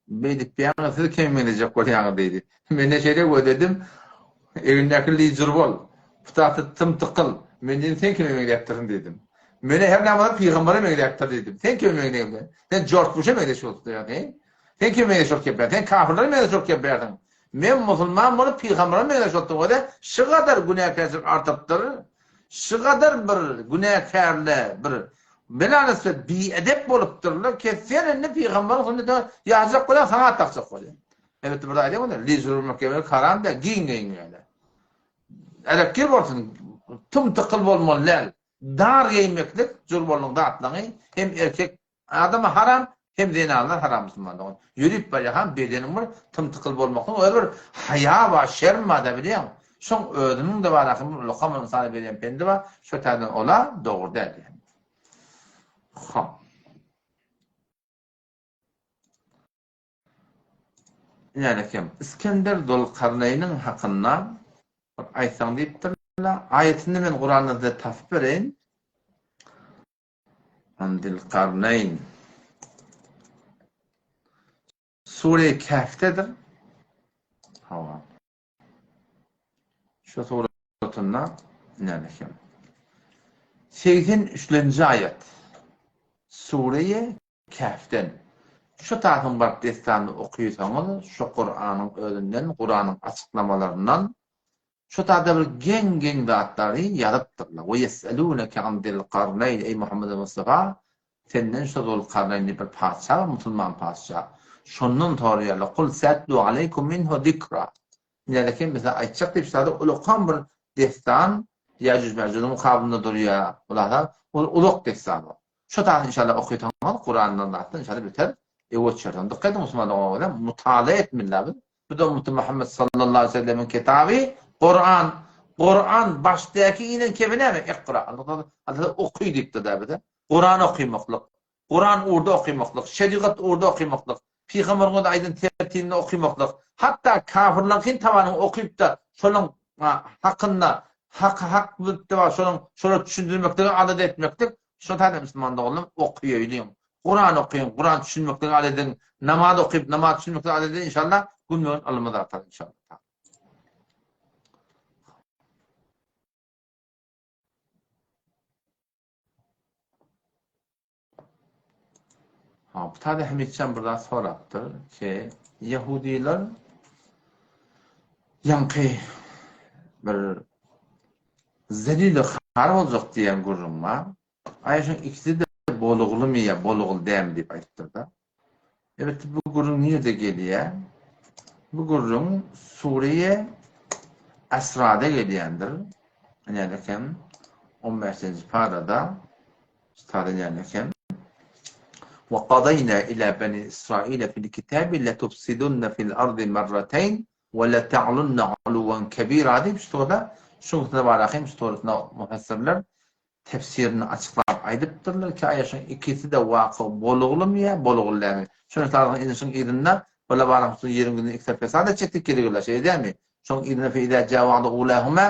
Beýdip diýýäňiz, siz kime meňzejek bolýaňyz diýdi. Men-de şeýle gözledim, Egindäki ližur bol, putaty tym-tykyl, men diýdim, sen kime meňzäpdirsiň diýdim. Men-ä her näme bolsa pygambere meňzäpdir diýdim. Sen kime meňzeýäň? Sen Jorj Buşa meňzeş bolup durýaň, heý? Sen kime meňzeş bolup gepýäň? Sen kafirlere meňzeş bolup gepýärsiň. Men musulman bolup pygambere meňzeş bolupdym, o-da şygadar günäkärçilik artypdyr. Şygadar bir günäkärle bir belanysy biedep bolupdyrlar ki sen indi pygamberiň sünnetine ýazjak bolýaň saňa at dakjak bolýan. Elbetde bir aýdýan bolýan ližur bolmak gerek haram däl giň geýinmeli. Erekgir bolsun tüm tykyl bolmaly däl. Dar geýmeklik jurbollyň zatlaňy hem erkek Adama haram, hem zenanlar haram musulman dogan. Ýörüp barýar han bedeniň bir tym-tykyl bolmaklygyň özi bir haýa bar, şerm bar-da bilýäňmi? Şoň özüniň-de bar ahyry bir ulakam bir ynsana berýän pendi bar, şo taýdan ol-a dogry däl diýýän. Hop. Ýaly kim? Iskender Zulkarnaýnyň hakynda bir aýtsaň diýipdirler. Aýatyny men Kuranda size tapyp bereýin. Zilkarneýn. Sure-i Kehfdedir. Hawa. Şu suratynda näme hem. 83-nji aýat. Sure-i Kehfden. Şu tasyň baryp dessanyny okysaňyz, şu Kuranyň özünden, Kuranyň açyklamalaryndan Şu taýda bir geň-geň zatlary ýazypdyrlar. We ýes'elûneke an zil-karneýn, Eý Muhammedi Mustafa, senden şu Zul-Karneýn diýip bir patyşa bar, musulman patyşa. Şondan soraýarlar. Kul se'etlu aleýkum minhu zikra. Ine kim bize aýtjak diýip şu taýda ulakan bir dessan Ýäjüj-Mäjüjiň mukabylynda durýar. Hulasa, ol uzak dessan ol. Şu taýda inşallah okysaňyz Kurandan zatdan inşallah beter öwez çykarsaň. Dykgat ediň musulman doganlar, mutala etmeli biz. Bu da Muhammed Muhammed sallallahu aleyhi ve sellemiň kitaby Kuran. Kuran başdaky inen kebi näme? Ikra. Allah Allah oky diýipdir da bize. Kuran okymaklyk. Kuran urda okymaklyk, şerigat urda okymaklyk, pygamberiň özi aýdan tertibinde okymaklyk. Hatda kafirleriň tabanyny okyp-da, şonuň hakynda haky hak bilip de şonuň şolara düşündirmeklige alada etmeklik, şo taýdan musulman doganlarym okaýaýlyň. Kuran okyň, Kuran düşünmeklige alada ediň, namaz okyp, namaz düşünmeklige alada ediň, inşallah gün-gün ylmymyz artar inşallah. Ha, bu taýda Hemitjan bir zat sorapdyr ki, ýehudiler ýaňky bir zelil har boljak diýen gürrüň bar. Aý şoň ikisi-de boluglymy ýa bolugly dälmi diýip aýdypdyr-da. Elbetde bu gürrüň nirede gelýär? Bu gürrüň Sure-i Esrada gelýändir. Ýagny eken 15-nji parada Sada ýagny eken Wa qadayna ila bani Israila fil kitabi latufsidunna fil ardi marratayn we lata'lunna uluwan kebira diýip şu surada şuň barahym şu suratynda mufassirler tefsirini açyklap aýdypdyrlar ki, aýaşyň ikisi-de waky boluglymy ýa bolugly dälmi? Şonuň üçin inişiň yzynda Wala baramsyň ýeriň ýüzünde ikisi fesat etjek diýip gelýärler, şeýle dälmi? Şoň yzynda fe izä jaa wagdy ulahuma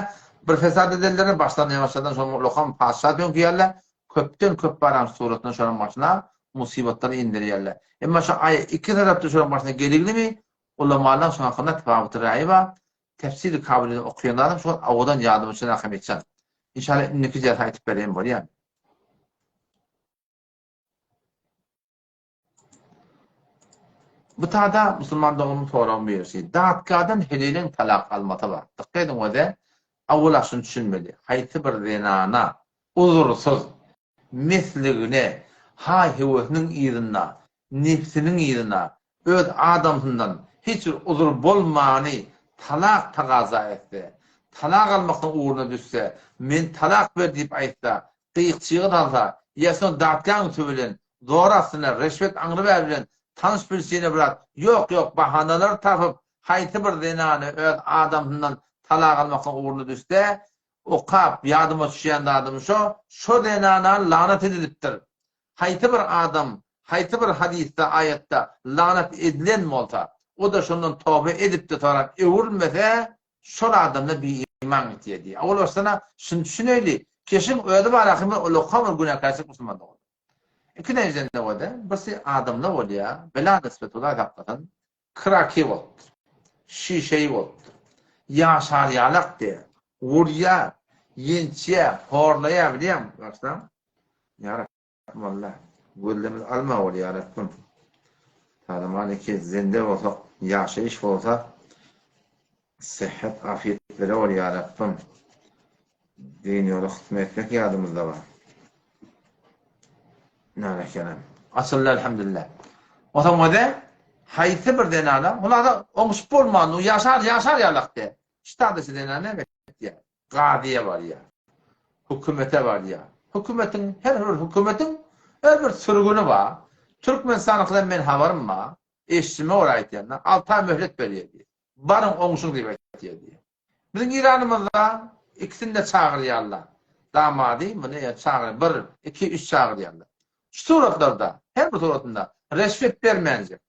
bir fesat edenlerine başdan ýaňaşadan şoň ulakam patyşa döňkýärler, köpden köp baram suratynda şonuň başyna musybatlary indirýärler. Emma şu aýa iki tarapda şonuň başyna geliglimi? Ulamalaryň şoň hakynda tefawuty raýy bar. Tefsiri Kabrini okaýan adam şol owadan ýadyma düşen Ahmetjan. Inşallah indiki derse aýtyp bereýin bolýamy? Bu tada musulman doganymyň soragyny berişi. Datgadan heleliň talak almasy bar. Dykgat ediň oze, awwala şuny düşünmeli. Haýsy bir zenana uzursyz, mesligine. Haý-höwesiniň yzynda, nebsiniň yzyna, öz adamsyndan hiç bir uzur bolmany talak tagaza etse, talak almaklygyň ugruna düşse, meni talak ber diýip aýtsa, gyk-çygy salsa, ýa soň datgaň üti bilen, zor astyna, reşwet aňry-bäri bilen, tanyş-bilşine bir zat, ýok-ýok bahanalar tapyp, haýsy bir zenany öz adamsyndan talak almaklygyň ugruna düşse, okap, ýadyma düşýän zadym şo, şo zenana lanat edilipdir. Haýsy bir adam haýsy bir hadysda, aýatda lagnat edilen bolsa, o-da şondan toba edip-de sorap öwrülmese, şol adamda bi-iman gitýär diýýär. Owal başdan-a şuny düşüneýli, keşiň özi bar ahyry bir ulaka bir günäkärçilik musulmanda bolýar. Ikinjiden bolsa, birsi adamda bolýar, bela nisbet Hudaý saklasyn, kraki bolupdyr, şişeýi bolupdyr, ýaşar ýalak diýýär, urýar, ýençýär, horlaýar bilýäňmi, başdan? Ýa Rabbim Alla, gözlerimizi alma ol ýa Rabbim. Sag-aman zende bolsak, ýaşaýyş bolsa, syhhat, afyýet bere ol ýa Rabbim. Din ýola hyzmat etmek ýadymyzda bar. Nälekenem. Açyldy elhamdülillah. Onsoň özi haýsy bir zenana, hulasa oňuşyp bolman, ýaşar, ýaşar ýalak diýýär. Ştada zenana näme etýär? Gazyýa barýar. Hökümete barýar. Hökümetiň, her bir hökümetiň öz bir sürgüni bar. Türkmenistanyňkydan men habarym bar. Eşidime görä aýtýan-da, alty aý möhlet berýär diýýär. Baryň oňşuň diýip aýtýar diýýär. Biziň Iranymyzda ikisini-de çagyrýarlar. Damady muny çagyrýar. Bir, iki, üç çagyrýarlar. Şu suratlarda, her bir suratynda reşwet bermänjek,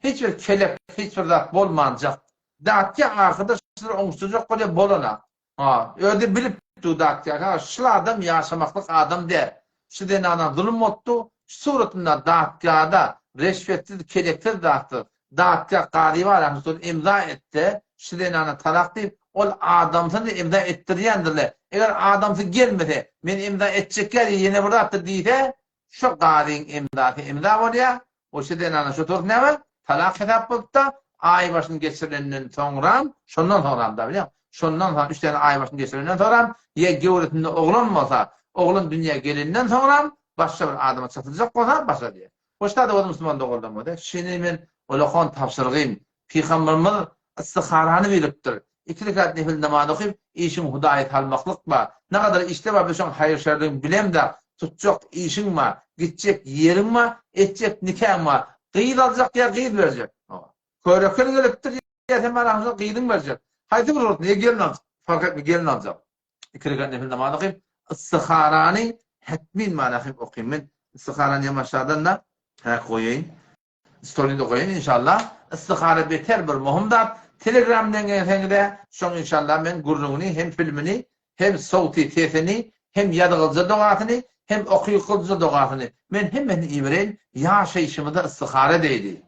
hiç bir kelek, hiç bir zat bolmanjak. Datýa ahyrda şular oňuşdyrjak bolýar bolana. Ha, özi bilip dur datýa. Ha, şul adam ýaşamaklyk adam däl. Şu zenana zulum bolupdy. Şu suratynda datýada reşwetsiz, keleksiz zatsyz datýa gazy bar, ha, şol imza etse, şu zenana talak diýip, ol adamsyny imza etdirýändirle. Eger adamsy gelmese, men imza etjekkä diýip ýene bir zatdyr diýse, şo gazyň imzasy imza bolýar. O şu zenana şu turus näme? Talak hesap bolupda, aý başyny geçirilenden soňram, şondan soňram da bilýäň. Şondan soň üç sene aý başyny geçirenden soňram, ýa göwresinde oglan bolsa, oglan dünýä gelenden soňram başga bir adama çatyljak bolsa, başga diýýär. Hoşda da musulman doganlarym bolsa, şeýle men ulakon tabşyrgym, Pygamberimiz istiharany bilipdir. Iki rekat nefil namaz okyp, işiň Hudaýa salmaklyk bar. Nagadar işde bar, biz şoň haýyr-şerligini bilemzok. Tutjak işiň bar, gitjek ýeriň bar, etjek nikaň bar. Gyz aljak ýa gyz berjek. Körekel gelipdir, ýa sen maňa şo gyzyň berjek. Haýsy bir bolsun, ýa gelin aljak. Fark etme, gelin aljak. Iki rekat nefil namaz okyp, istiharany hetmin mana hem okyn. Men istiharany hem aşadan da häk goýaýyn. Storyny goýaýyn inşallah. Istihara beter bir möhüm zat. Telegramdan gelseňizä şoň inşallah men gürrüňini hem filmini hem sowty sesini hem ýazgylja dogasyny hem okykylja dogasyny men hemmesini ibereýin ýaşaýşymyzda istihara edeýli.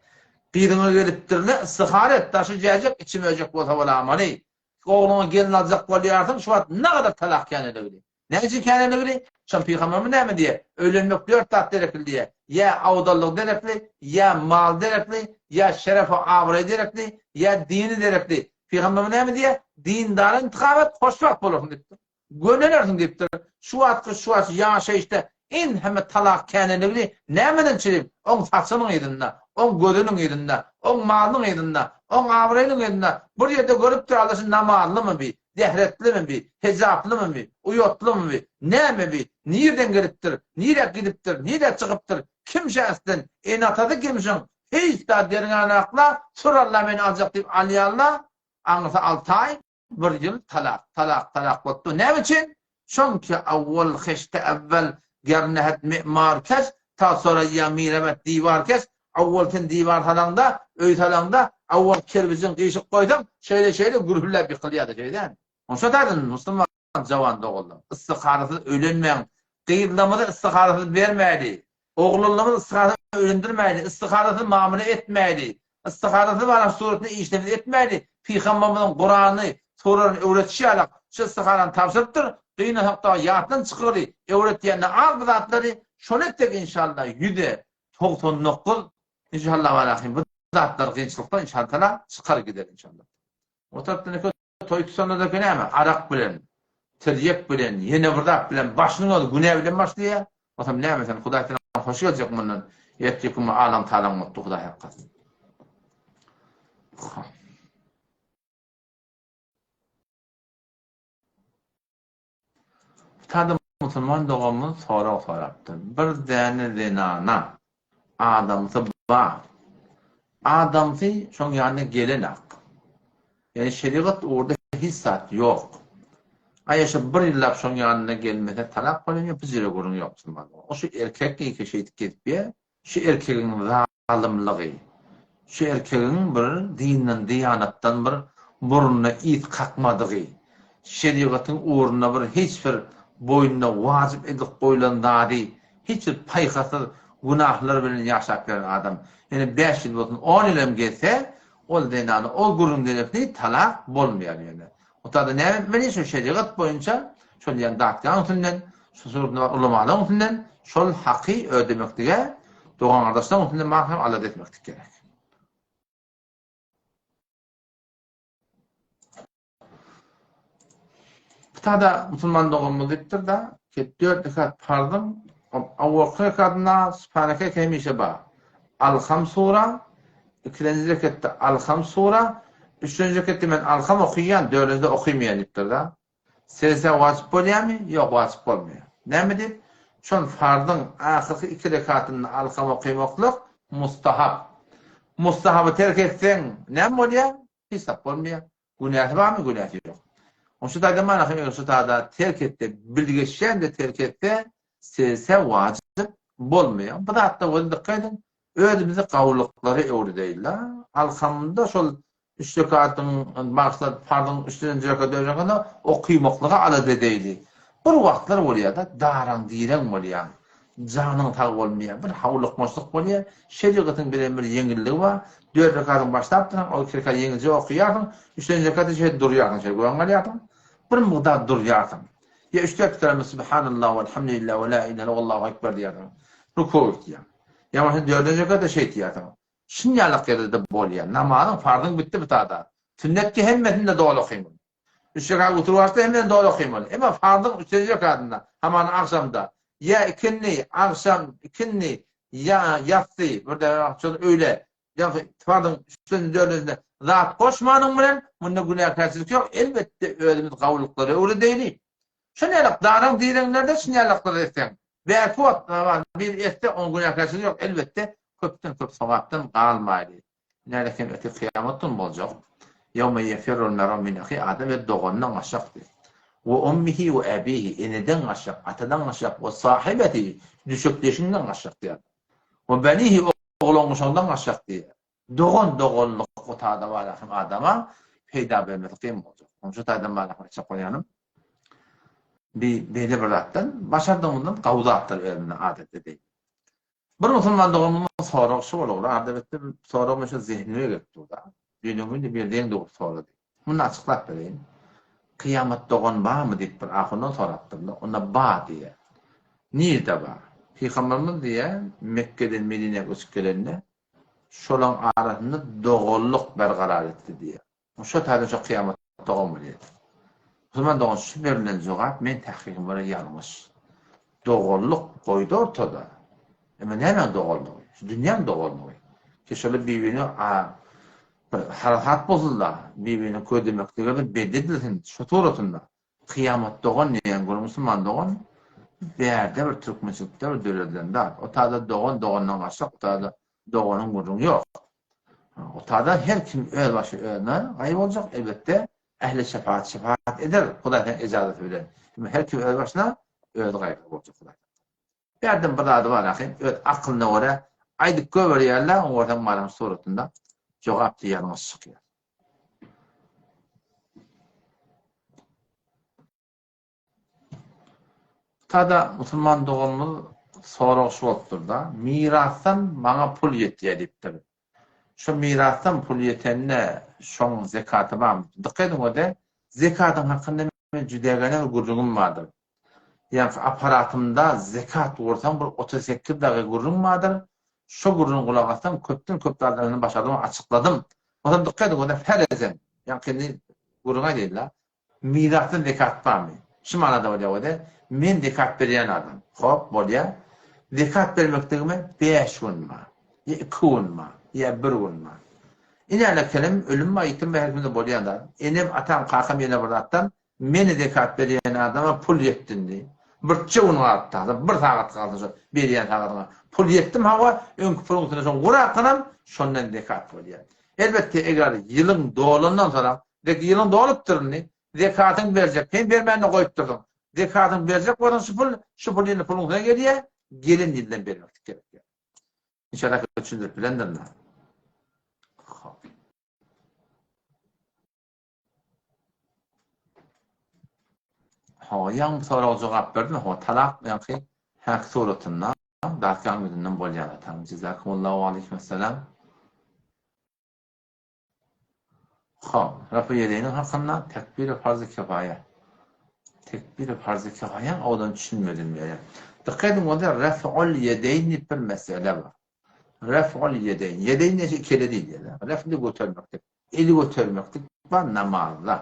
Gyzyňa gelipdirle istihara et daşy jäjek içi möjek bolsa bolamaly. Ogluňa gelin aljak bolýarsyň şu wagt nagadar talak käneligi. Näme üçin kärenligini? Şon pygamberimiz näme diýýär? Öýlenmek dört zat derekli diýýär. Ýa awdallyk derekli, ýa mal derekli, ýa şeref we abraý derekli, ýa dini derekli. Pygamberimiz näme diýýär? Dindara intihap et, hoşwagt bolarsyň diýipdir. Gönelersiň diýipdir. Şu wagtky şu wagt ýaşaýyşda iň hemme talak kärenligini nämeden çyryp? Oň saçynyň yzynda, oň gözüniň yzynda, oň malynyň yzynda, oň abraýynyň yzynda. Bir ýerde görüpdir, Allah şu namazlymy bi? Zähretlimi bi, hejaplymy bi, uýatlymy bi, näme bi, nirden gelipdir, nirä gidipdir, nirä çykypdyr, kim şä islen, ene-atasy kim şoň, hiç zat derňänakla, sur Alla meni aljak diýip alýarla, aňyrsy alty aý, bir ýyl talak, talak, talak bolupdyr. Näme üçin? Şoňki awwal heşte awwal ger nehet mimar kes, ta soraýýa miremet diwar kes, awwal sen diwar salaňda, öý salaňda, awwal kerbijiň gyşyk goýsaň, şeýle-şeýle gürhülläp ýykylýar-da, şeý dälmi? Onça taýdan musulman jawan doganlar, ystyharasyz öýlenmäň, gyzlarymyzy ystyharasyz bermäýli, Oglanlarymyz istiharasyz öýlendirmäýli, istiharasyz mamla etmäýli, istiharasyz baran suratynda işlerimizi etmäýli, Pygamberimiziň Kurany, surany öwretişi ýalak, şu istiharany tabşyrypdyr, gynasak dagy ýatdan çykyry, öwretýände az bu zatlary, şony etsek inşallah ýüze 99 inşallah barahym bu zatlar kynçylykdan inşallah çykar gider inşallah. O tarapdan Toý tutanda-da näme, arak bilen, tirýek bilen, ýene bir zat bilen, başynyň özi günä bilen başlaýar. Onsoň näme sen, Hudaý seni hoşy geljek mundan. Ertirki gün alaň-talaň bolupdy Hudaý saklasyn. Sada musulman doganymyz sorag sorapdyr. Bir däne zenana adamsy bar. Adamsy şoň ýanyna gelenak. Ýani şerigat ugurda hiç zat ýok. Aýa şo bir ýyllap şoň ýanyna gelmese talak bolýar ýa bu jere gürrüň ýok musulman dogan. O şu erkek ýeke şeýdip gezipýär. Şu erkegiň zalymlygy, şu erkegiň bir dinden, diýanatdan bir burnuna ys kakmadygy, şerigatyň ugrunda bir hiç bir boýnuna wajyp edilip goýlan zady hiç bir paýhassyz günahlar bilen ýaşap ýören adam, ýöne bäş ýyl bolsun, on ýyl hem gezse, ol zenany ol gürrüň derekli talak bolmaýar ýöne. Otada näme etmeli? Şo şerigat boýunça şol diýen datgaň üstünden, şu suratda bar ulamalaryň üstünden şol haky ödemeklige dogan-gardaşlaryň üstünden bar hem alada etmeklik gerek. Tada musulman doganymyz diýipdir-da, ki dört rekat parzyň owalky rekatynda Sübhaneke hemişe bar. Alham sura, ikilenji reketde Alham sura, üçünji reketde men Alham okaýan, dördünjide okaýmaýan diýipdir-de. Sejde wajyp bolýarmy? Ýok, wajyp bolmaýar. Näme diýip? Şol farzyň ahyrky iki rekatynda Alham okamaklyk mustahap. Mustahaby terk etseň näme bolýar? Hiç zat bolmaýar. Günäsi barmy? Günäsi ýok. Onuň şu taýda manasy eger şu taýda terk etse, bilgeşlän-de terk etse, sejde wajyp bolmaýar. Bu zatda welin dykgat ediň, özümizi gawulyklara öwredeýin-le. Alhamda şol üç rekatyň bagyşlap farzyň üçünji rekat, dördünji rekatynda okymaklyga alada edeýli. Bir wagtlar bolýar-da, daraň-direň bolýaň. Janyň sag bolmaýar, bir howlukmaçlyk bolýar. Şerigatyň beren bir ýeňilligi bar. Dört rekatyň başlapdyrsyň, ol iki rekaty ýeňilje okaýarsyň, üçünji rekatda şeýdip durýarsyň, şeýle göwün galýarsyň. Bir mugdar durýarsyň. Ýa üç-dört keleme Subhanallah welhamdülillah we la ilahe illallah wallahu ekber diýýärsiň. Rukuwa gitýäň. Ýa bolmasa dördünji rekatda şeýt diýýärsiň. Şunýalak ýerde-de bolýar. Namazyň farzyň bitdi bu tada. Sünnetki hemmesini-de doly okyň. Üç rekat oturyp açsa hemmesini doly okymaly. Emma farzyň üçünji rekatynda, hamana agşamda, ýa ikindi, agşam, ikindi, ýa ýassy, bir de şol öýle, ýa farzyň üçünji, dördünjisinde zat goşmanyň bilen munda günäkärçilik ýok. Elbetde özümiz gawulyklara öwredeýli. Şol ýalak daraň direňlerde şun ýalaklary etseň, bärki wagt bir etse oň günäkärçiligi ýok. Elbetde köpden köp sogapdan galmaýly. Näle kem öte kyýamat gün boljak. Ýewme ýefirrul mer'u min ahi, adam öz doganyndan gaçjak diýip. We ummihi we abihi, eneden gaçjak, atadan gaçjak, we sahibetihi, düşekdeşinden gaçjak diýýär. We benihi, oglan-uşagyndan gaçjak diýýär. Dogan doganlyk o taýda bar hem adama peýda bermesi kyn boljak. Onuň şu taýdan bar aýtjak bolýanym. Bi beýle bir zatdan başardygymyzdan gawy zatlar özümize adat edeýin. Bir musulman doganymyzyň soragy şu bolugly, adabetde bir sorag men şu zehnime gelip durda. Düýn gün bir deň dogry sorady. Muny açyklap bereýin. Kyýamat dogan barmy diýip bir ahundan sorapdyrlar. Onda bar diýýär. Nirde bar? Pygamberimiz diýýär, Mekgeden Medinä göçüp gelende şolaň arasynda doganlyk bergarar etdi diýýär. Şo taýdan şo kyýamat dogan bolýar. Musulman dogan şu berlen jogap men tahkygym görä ýalňyş. Doganlyk goýdy ortada. Emma nämäň doganlygy? Şu dünýäň doganlygy. Ki şolar bir-birine a bir harasat bolsun-da, bir-birine ködemeklige bir bed edilsin şo suratynda. Kyýamat dogan diýen gür musulman dogan bärde bir türkmençilikde bir döredilen zat. O taýda dogan dogandan gaçjak, o taýda doganyň gürrüňi ýok. O taýda her kim öz başy özüne gaý boljak, elbetde ähli şepagat şepagat eder Hudaýyň ejazaty bilen. Emma her kim öz başyna özi gaýgy boljak Hudaý. Bärden bir zady bar ahyn, öz akylyna görä aýdyp göberýärler, oňa görseň maryň suratynda jogap diýýäniňiz çykýar. Tada musulman doganymyz sorag şu bolupdyr-da, mirasdan maňa pul ýetýär diýipdir. Şo mirasdan pul ýetende şoň zekaty barmy? Dykgat ediň ode, zekatyň hakynda men jüdägene bir gürrüňim bardyr. Ýaňky apparatymda zekat gursaň bir 38 dagy gürrüň bardyr. Şo gürrüňe gulak assaň köpden köp zatlaryny başardym açykladym. Onam dykgat ediň onda ferezen. Ýaňky indi gürrüň aýdaýyn-la. Mirasdan zekat barmy? Şu manada bolýar o-da, men zekat berýän adam. Hop, bolýar. Zekat bermekligime bäş gün bar. Ýa iki gün bar, ýa bir gün bar. Ine kelem ölüm bar, ýitim bar her kimde bolýan zat. Enem, atam, kakam ýene bir zatdan meni zekat berýän adama pul ýetdi indi. Birje gün galypdy hazir, bir sagat galdy şo berýän sagadyňa. Pul ýetdimi hawa, öňki puluň üstüne şoň gurakanam şondan zekat bolýar. Elbetde eger ýylyň dolandan soňra, dek ýylyň dolupdyr indi, zekatyňy berjek, sen bermände goýupdyrsyň. Zekatyňy berjek bolsaň şu pul, şu pul indi puluň üstüne gelýär, gelen ýyldan bermeklik gerek. Inşallah düşündirip bilendirin. Hop. Hawa, ýaňy bu soraga jogap berdim. Hawa, talak ýaňky häki suratynda darkaň ýüzünden bolýar atam. Jezakumullahu we aleýkumessalam. Hop, Rafa ýedeýniň hakynda tekbir farzy kifaýa. Tekbir farzy kifaýa owadan düşünmedim ýa. Dikkat ediň onda raf'ul ýedeýn diýip bir mesele bar. Raf'ul ýedeýn. Ýedeýn näçe iki ele diýilýär. Raf diýip götermeklik. Eli götermeklik bar namazda.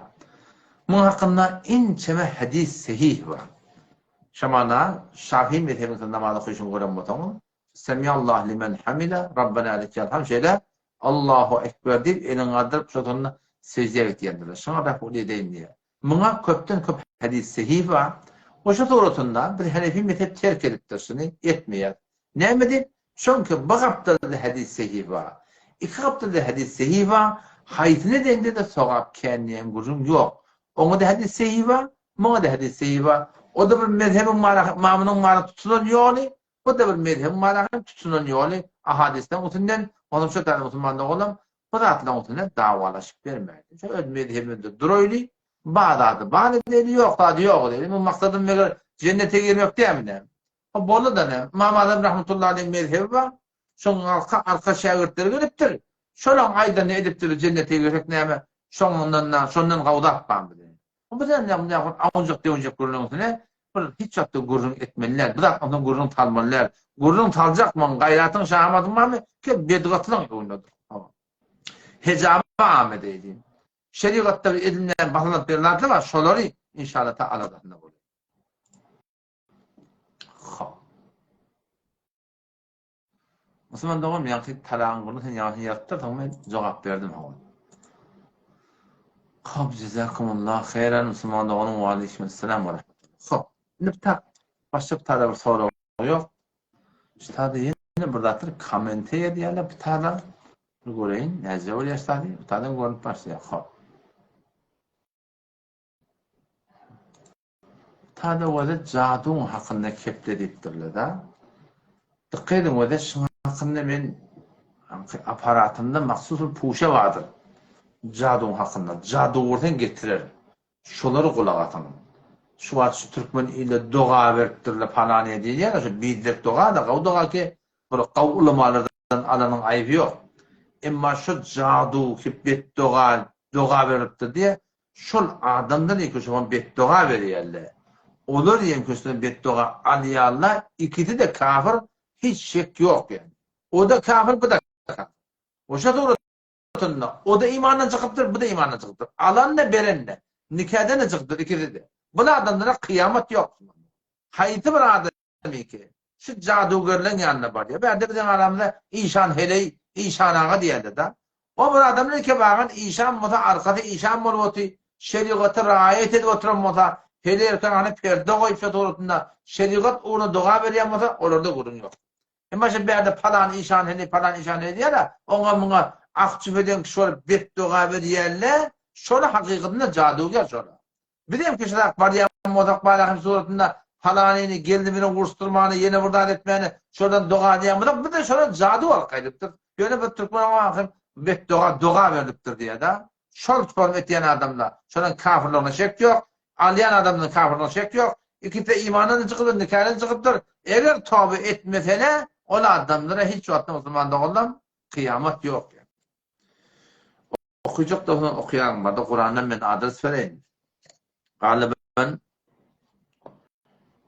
Muň hakynda ençeme hadis sehih bar. Şamana Şafi mezhebiniň namaz okaýşyny gören bolsaňyz, Semiallahu limen hamida, Rabbena lekel hamd şeýle Allahu ekber diýip eliňi galdyryp şo sonda seždä gitýändirler. Şuňa raf'ul ýedeýn diýýär. Muňa köpden köp hadis sehih bar. Oşa suratynda biz Hanefi mezhep terk edipdir şuny etmeýär. Näme diýip? Çünki bir gapdalda hadis sehih bar. Iki gapdalda hadis sehih bar. Haýsyny edeňde-de sogap kän diýen gürrüň ýok. Oňa-da hadis sehih bar, muňa-da hadis sehih bar. O-da bir mezhebiň ymamynyň mara tutulan ýoly, Bu-da bir mezhebiň marahyň tutunan ýoly, ahadysdan üstünden, onsoň şo täze musulman doganlarym bu zatlaryň üstünde dawalaşyp bermäýli. Şo öz mezhebimizde duraýly, bar zady bar edeli, ýok zady ýok edeli. Meň maksadym meger jennete girmek dälmi näme? O boldy-da näme? Ymam Azam rahmetullahi aleýhiň mezhebi bar. Şoň arka arka şägirtleri gelipdir. Şolaň aýdanyny edipdir, jennete girsek näme? Şoňdan şondan gowy zat barmy bize? Bu sen ýa awunjak-döwünjek gürrüň üstüne bir hiç wagtda gürrüň etmeli däl. Bu zat ondan gürrüň salmaly däl. Gürrüň saljakmyň, gaýratyň, şahamatyň barmy? Gel bedgatlyň öňünde dur. Hejaba am edeýli. Şerigatda bir edilmeýän basylyp bir zatlar bar, şolary inşallah ta aladasynda bolaý. Hop. Musulman dogan ýaňky talagyň gürrüňini sen ýaňy ýazypdyrsyň men jogap berdim hawa. Hop jezakumullah heýran musulman doganym waleýkimessalam we rahmetullah. Hop indi bir tak başga bir tada bir sorag ýok. Şu tada ýene bir zatlar kommente ýazýarlar bir tada. Bir göreýin näce bolýar şu tada. Bu tadan görünip başlaýar. Hop. Tada weze jaduň hakynda keple diýipdirler-da. Dykgat ediň weze şuň hakynda men apparatymda mahsus bir puşa bardyr. Jaduň hakynda. Jadu görseň getirerin. Şolary gulak asyň. Şu wagt şu türkmen ile doga beripdirler palanyýa diýilýär-ä şu biderek doga-da gawy doga ki bir gawy ulamalardan alanyň aýby ýok. Emma şu jadu ki betdoga doga beripdir diýe Şol adamdan ýeke şoňa betdoga berýärler. Olar ýeňkesine betdoga alýarlar, ikisi-de kafir, hiç şek ýok ýani. O-da kafir, bu-da kafir. Oşa suratynda o-da imandan çykypdyr, bu-da imandan çykypdyr. Alan-da, beren-de, nikadan-da çykypdyr ikisi-de. Bul adamlara kyýamat ýok. Haýsy bir adam Ki, şu jadugerleň ýanyna barýar. Bärde biziň aramyzda işan heleý, işan aga diýerler-de. O bir adam ilki bagan işan bolsa, arkasy işan bolup oty, şerigaty raýat edip oturan bolsa, heleý erkek hany perde goýup şo suratynda şerigat ugruna doga berýän bolsa, olarda gürrüň ýok. Emma şu bärde palan işan heleý, palan işan heleý diýýär-ä, oňa-muňa ah çüp eden kişi bolup betdoga berýärler, şola hakykatynda jaduger şola. Bizem kişiräk barýan bolsak Balahym suratynda palanyny gelni bilen uruşdyrmany ýene bir zat etmäni şolardan doga edýän bolsak bizde şolar jady bolup gaýdypdyr. Ýöne bir türkmen oňa hem betdoga doga berlipdir diýýär-de. Şol tuparyny etýän adamlar şolaryň kafirligine şek ýok. Alýan adamlaryň kafirligine şek ýok. Ikisi-de imandan çykypdyr, nikadan çykypdyr. Eger toba etmesene ol adamlara hiç wagtda musulman doganlam kyýamat ýok. Okyjak bolsaň okaýaň barda Kurandan men adres bereýin. Galyban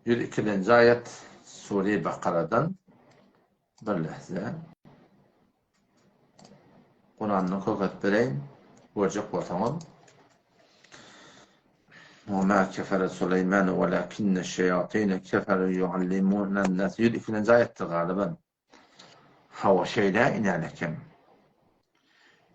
102-nji aýat Sure Bakaradan bir lehze. Kurandan köket bereýin. Görjek bolsaňyz. Wa ma kefere Suleýman welakinne şeýatine keferu ýuallimunen-nas 102-nji aýatdyr galyban. Hawa şeýle inen eken.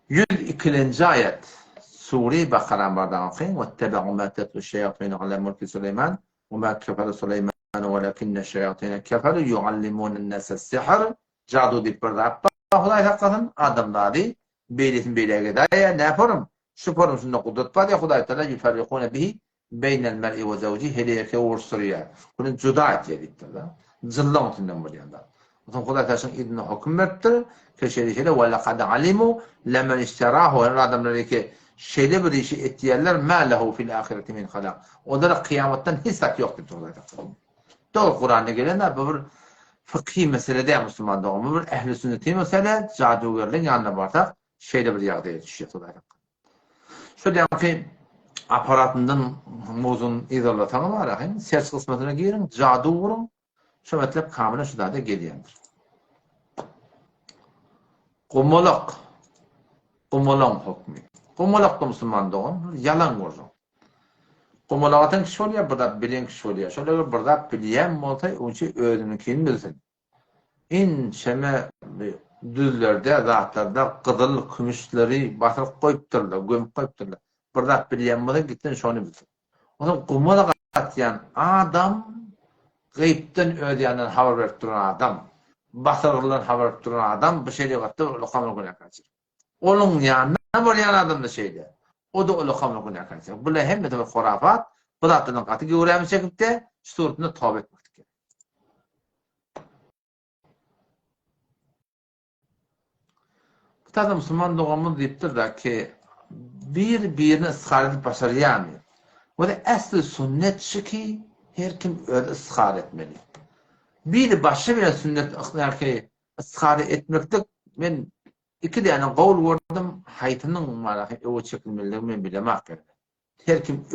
102-nji aýat Sure Bakara bardan okaýyň Wettebe'u ma tetlu şeýatinu ala mulki Suleýman wa ma kefere Suleýman welakinne şeýatine keferu ýuallimunen-nase sihr Jadu diýip bir zat bar Hudaý saklasyn adamzady beýlesini beýläge edäýýär näporum Şu forumsynda gudrat bar ýa Hudaý Tagala ýuferrikune bihi beýnel mer'i we zewji heleý erkegi uruşdyrýar. Muny juda etýär diýipdir-de. Jyllaň üstünden bolýan zat. Onsoň Hudaý Tagala şuň yzynda höküm beripdir, ke şeýle şeýle we lekad alimu lemen işterahu ol adamlar ki şeýle bir işi etýärler ma lehu fil ahireti min halak. Olara kyýamatdan hiç zat ýok diýipdir Hudaý Tagala. Dogry Kuranda gelen zat bu bir fykhy mesele däl musulman dogan. Bu bir ehli sünneti mesele, jadugerliň ýanyna barsak Şeýle bir ýagdaýa düşýär Hudaý hakynda. Şol ýaňky aparatyndan mowzuny yzarlasaňyz bar ahyn, search gysmatyna giriň, jadu uruň, şo metlep kamyla şu zada gelýändir. Gumalak. Gumalaň hokmy. Gumalak da musulman dogan, ýalan gürrüň. Gumalak atan kişi bolýar, bir zat bilen kişi bolýar. Şol eger bir zat bilýän bolsa, onça özüniňkini bilsin. Ençeme düzlerde, zatlarda gyzyl, kümüşleri basyryp goýupdyrlar, gömüp goýupdyrlar. Bir zat bilýän bolsa gitsin şony bilsin. Onsoň guma gatýan adam gaýypdan öz ýanyndan habar berip duran adam, basyrgylydan habar berip duran adam bu şerigatda bir ullakan bir günäkärçilik. Onuň ýanyna barýan adam-da şeýle. O-da ullakan bir günäkärçilik. Bular hemmesi bir hurafat. Bu zatlardan gaty göwrämiz çekip-de, şu suratynda toba etmeklik gerek. Bu taýda musulman doganymyz diýipdir-de ki, bir-birini istihara edip başarýarmy? Weli äsli sünnet şu ki, her kim özi istihara etmeli. Biri başy bilen sünnet ýa-ki istihara etmeklik men iki däne gowl gördüm, haýsynyň marahy öwe çekilmelidigini men bilemok ýöne. Her kim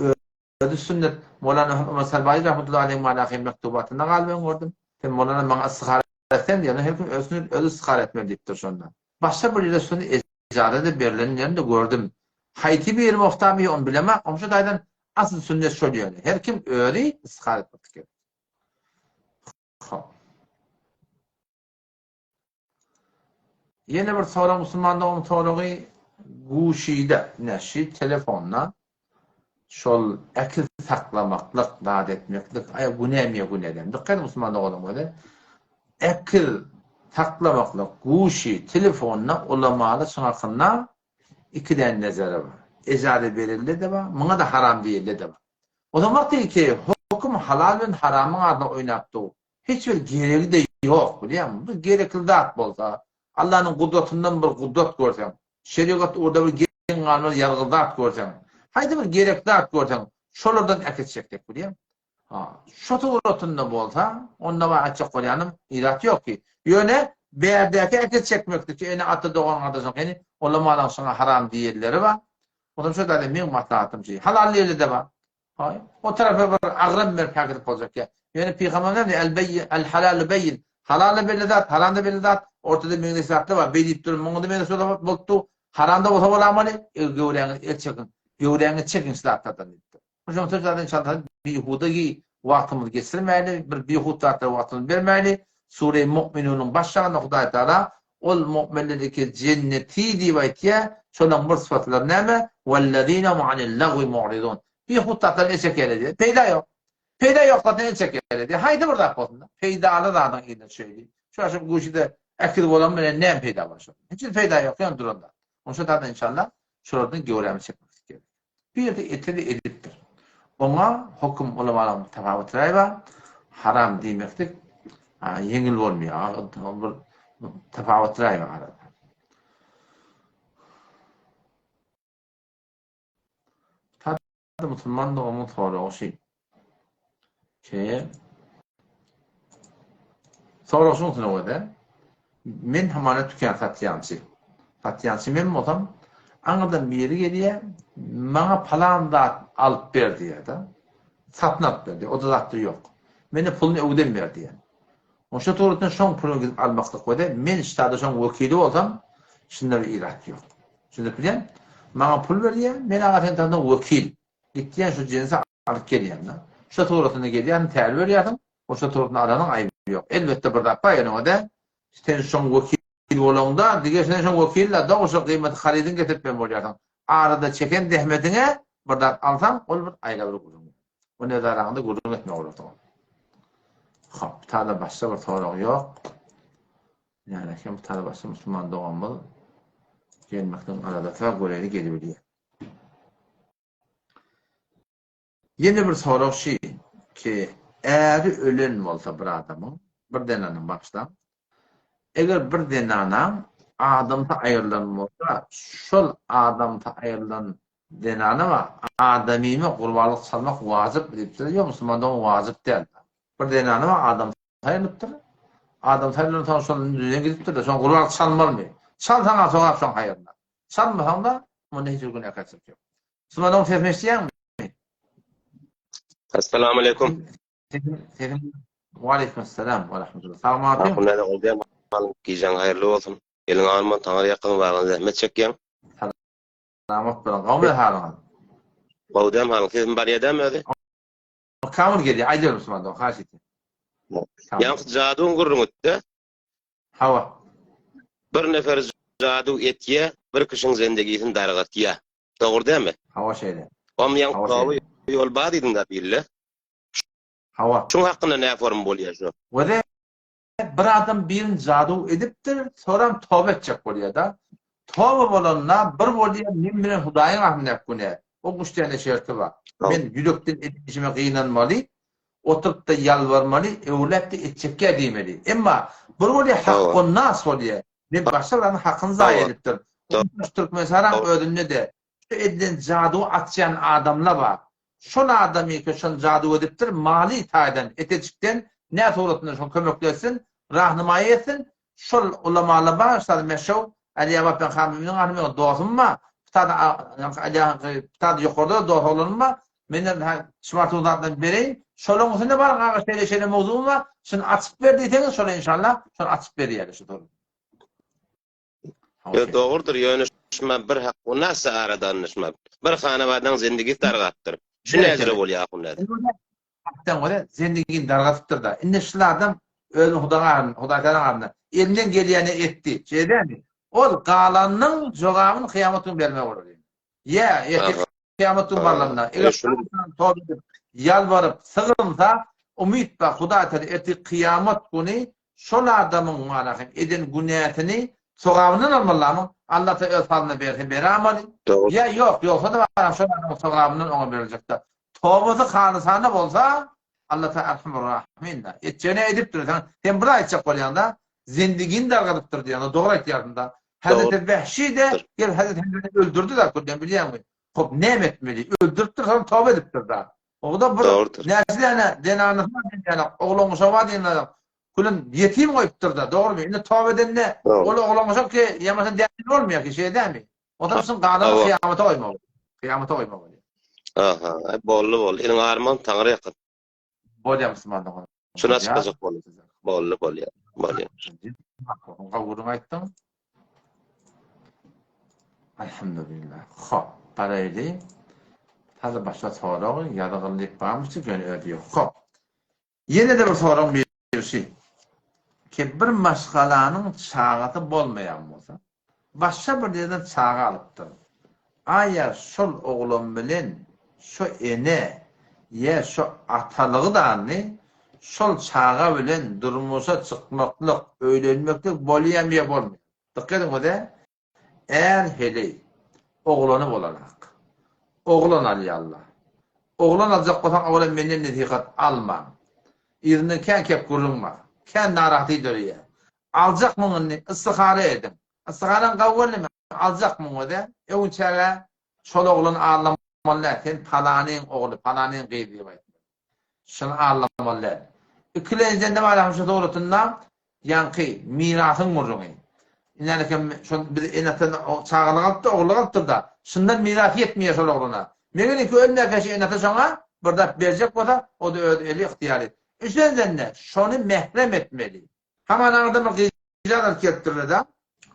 özi sünnet Molana Ömer Salbaýy rahmetullahi aleýhiň marahy mektubatynda galyp men gördüm. Sen Molana maňa istihara etseň diýen, her kim öz sünnet özi istihara etmeli diýipdir şonda. Başga bir ýerde sünnet ejaza-da berlenlerini-de gördüm. Haýsy biri muhtaby ony bilemok, oňşa taýdan asyl sünnet şol ýöne. Her kim özi istihara etmek gerek. Hop. Ýene bir sorag musulman dogan soragy guşide neşi telefonda şol äkil saklamaklyk zat etmeklik aý günämi ýa günä däl. Dikkat musulman doganlaryň özi äkil saklamaklyk guşi telefonda ulamaly şuň hakynda ikiden nezeri bar. Ejaze berildi-de bar, muňa da haram diýildi-de bar. O zaman wagty ki höküm halal bilen haramyň arasynda oýnap dur. Hiç bir geregi-de ýok, bilýäňmi? Bir gerekli zat bolsa, Allanyň gudratyndan bir gudrat görseň, şerigat ugurda bir geň galmaly ýazgy zat görseň, haýsy bir gerekli zat görseň, şolardan äkitjekdik, bilýäňmi? Ha, şo suratynda bolsa, onda bar aýtjak bolýanym, ilat ýok ki. Ýöne bärdäki äkitjekmekdiki ene-ata dogan-gardaşyň heni ulamalaň şoňa haram diýenleri bar. Onam şo zada meň maslahatym şi. Halal diýeli-de bar. Haý, o tarapa bir agram berip häkidip boljak ýa. Ýöne pygamberimiz näme diýýär? El beýin, el halalu beýin. Halal-da belli zat, haram-da belli zat. Ortada meňzeş zatlar bar. Beý diýip durun, muňa-da meňzeş bolup dur. Haram-da bolsa bolamaly, göwräňizi el çekiň. Göwräňizi çekiň şu zatlardan diýipdir. Şonuň üçin zaten inşallah bihuda wagtymyzy geçirmäli, bir bihut zatlara wagtymyzy bermäli. Sure-i Mu'minunyň baş şagynda Hudaý Taala ol mu'minleri ki jenneti diýip aýtýar, şolaryň bir sypatlary näme? Wellezine hum anil lagwi mu'ridun. Bihut zatdan el çekerler diýýär. Peýda ýok. Peýda ýok zatdan el çekerler diýýär. Haýsy bir zat bolsun-da, peýdaly zadyň yzyna düşeýli. Şu aşyk guşy-da ekiz bolan bilen näme peýda bar şonda? Hiç bir peýda ýok, ýöne duran zat. Onuň üçin zaten inşallah şolardan göwrämizi çekmek gerek. Bu ýerde etse-de edipdir. Oňa höküm ulamalaryň tapawutlaýy bar. Haram diýmeklik ýeňil bolmaýar. Bir tapawutlaýy bar arada. Sada musulman dogamyň soragy şy. Ki sorag şunuň özi. Men hamana tüken satýançy. Satýançy men bolsam, aňyrdan biri gelýär, maňa palan zat alyp ber diýýär-de. Satyn alyp ber diýýär. O-da zatda ýok. Mende puluny öwden ber diýýär. Oşa suratdan şoň puluny gidip almaklyk wede, men ştada şoň wekili bolsam, şunda bir irat ýok. Düşündirip bilýän? Maňa pul berýär, men aga sen tarapdan wekil. Gitýän şu jensi. Alyp gelýän-de. Şo suratynda gelýärsiň, tär berýärsiň, o şo suratynda alanyň aýby ýok. Elbetde bir zat bar ýöne-de, sen şoň wekili bolaňda, diňe sen şoň wekili-dä, dogry şo gymmatly harydyňy getirip bilen bolýarsyň. Arada çeken zähmetiňe bir zat alsaň, ol bir aýra bir gürrüň. O nezaraňda gürrüň etme bolarsyň. Hop, bu taýda başga bir sorag ýok. Näme eken bu taýda başga musulman doganymyz gelmekden aladasy bar, göreýli gelibilýär. Ýene bir sorag şi ki, äri ölen bolsa bir adamyň, bir zenanyň bagyşlaň, eger bir zenanaň adamsy aýrylan bolsa, şol adamsy aýrylan zenana adamyma gurbanlyk çalmak wajypmy diýipdir. Ýok musulman dogan wajyp däl. Bir zenana adamsy aýrylypdyr. Adamsy aýrylansoň şol dünýeden gidipdir-de, şoňa gurbanlyk çalmalymy? Çalsaň-a sogap şoň haýryna. Çalmasaň-da munda hiç bir günäkärçilik ýok. Musulman dogan sesimi eşidýäňmi? Assalamu aleykum. Sesim Waleýkim assalam we rahmetullah. Sagmy atyň? Näde gowy halyň gijäň haýyrly bolsun. Eliň alman taňry ýakyn bagan zähmet çekýäň. Salamat boluň. Gowmy halyňyz? Gowy däm halyň. Sesim barýa dämi özi? Kamil gelýär. Aýdyber Musulman dogan, haýyş etýän. Ýaňky jaduň gürrüňi-de. Hawa. Bir nefer jadu etýä, bir kişiň zendegisini dargatýa. Dogry dämi? Hawa şeýle. Omy ýaňky toba ýol bar diýdiň da bille. Hawa. Şuň hakynda nä forum bolýa şu? Wede bir adam birini jadu edipdir, soram toba etjek bolýa-da. Toba bolanda bir bolýa men bilen Hudaýyň arasyndaky günä. O üç däne şerti bar. Men ýürekden eden işime gynanmaly, oturyp-da ýalbarmaly, öwrüläp-de etjekkä diýmeli. Emma bir bolýa hakgonnas bolýa. Men başga bir adamyň hakyny zaýa edipdir. Şu Türkmenistanyň özünde-de şu edilen jaduwy açýan adamlar bar. Şol adamyka şony jaduw edipdir, maly taýdan, etejikden nä suratynda şoňa kömekleşsin, rahnymaýy etsin. Şol ulamalar bar, şol meşew Alyabap ben Hamymyň ahny meň dostum bar. Putada putada ýokarda dost oglanym bar. Menden ha smartfon zatlaryny bereýin. Şolaň üstünde baryň aga şeýle şeýle mowzugym bar. Şuny açyp ber diýseňiz şola inşallah şony açyp berýär şu soru. Ýok dogrudyr ýöne şuma bir hak o nasy arada anlaşma. Bir hanabadaň zendigisi dargapdyr. Şu näzire bolýar ahunlar. Hakdan görä zendigini dargatypdyr da. Indi şul adam özüni Hudaň Hudaý Tagalaň alnynda elinden gelýäni etdi. Şeýle dälmi? Ol galanyň jogabyny kyýamat güni bermeli bolar. Ýa ertir Kyýamat gün barlanda, eger toba edip, ýalbaryp, sygynsa, umyt bar, Hudaý Tagala ertir kyýamat güni şol adamyň mana hem eden günäsini sogabyndan almalymy? Allah Tagala öz pazyna berse beramaly. Ýa ýok, ýogsa-da baram şol adamyň sogabyndan oňa beriljekdir. Tobasy halysana bolsa, Allah Tagala Erhamur Rahimdir. Etjegini edipdir. Sen, sen bir aýtjak bolýaň-da, zendigini dargadypdyr diýýäň. Dogry aýtýarsyň-da. Hazreti Wehşi-de gel Hazreti Hemzäni öldürdi-de, köpden bilýäňmi? Hop, näme etmeli? Öldüripdir, soň toba edipdir-de. O-da bir näçe däne zenanasy bar diýýän, oglan-uşagy bar diýýän, külün ýetim goýupdyr-da, dogrymy? Indi toba edende ol oglan-uşak ki, ýa bolmasa däli bolmaýar ki, şeýle dälmi? Onsoň şuň galanyny kyýamata goýmaly. Kyýamata goýmaly. Aha, boldy, boldy. Eliň arman, Taňry ýakyn. Bolýar musulman dogan. Şuny açyklajak boldy. Boldy, bolýar. Bolýar. Gowudyň aýtdyň. Alhamdulillah. Hop, garaýly. Taze başga sorag ýazgylyk barmyş ýöne özi ýok. Hop. Ýene-de bir soragyň biri şu. Ki bir maşgalanyň çagasy bolmaýan bolsa, başga bir ýerden çaga alypdyr. Aýa şol oglan bilen şo ene ýa şo atalygy dany şol çaga bilen durmuşa çykmaklyk, öýlenmeklik bolýamy ýa bolmaýamy? Dykgat ediň özä, Är heleý, oglany bolanak. Oglan alýarlar. Oglan aljak bolsaň owalam menden nesihat almaň. Yzyndan kän kep gürrüň bar. Kän narahatlyk döreýär. Aljakmyň indi, istihara ediň. Istiharaň gawy boldymy, aljakmyň özä, öňçäge şol oglany aldamaly däl, sen palanyň ogly, palanyň gyzy diýip aýtmaly. Şuny aldamaly däl. Ikilenjiden näme bar şu suratynda ýaňky mirasyň gürrüňi. Inänikem şol biz ene-atadan çagalyk alypdyr, ogullyk alypdyr-da. Şundan miras ýetmeýär şol oglana. Meger iki ölmänkä şu ene-ata şoňa bir zat berjek bolsa, o-da öz eli ygtyýary. Üçünjiden-de şony mährem etmeli. Hamana aňyrdan bir gyzjagaz alyp gelipdirler-de.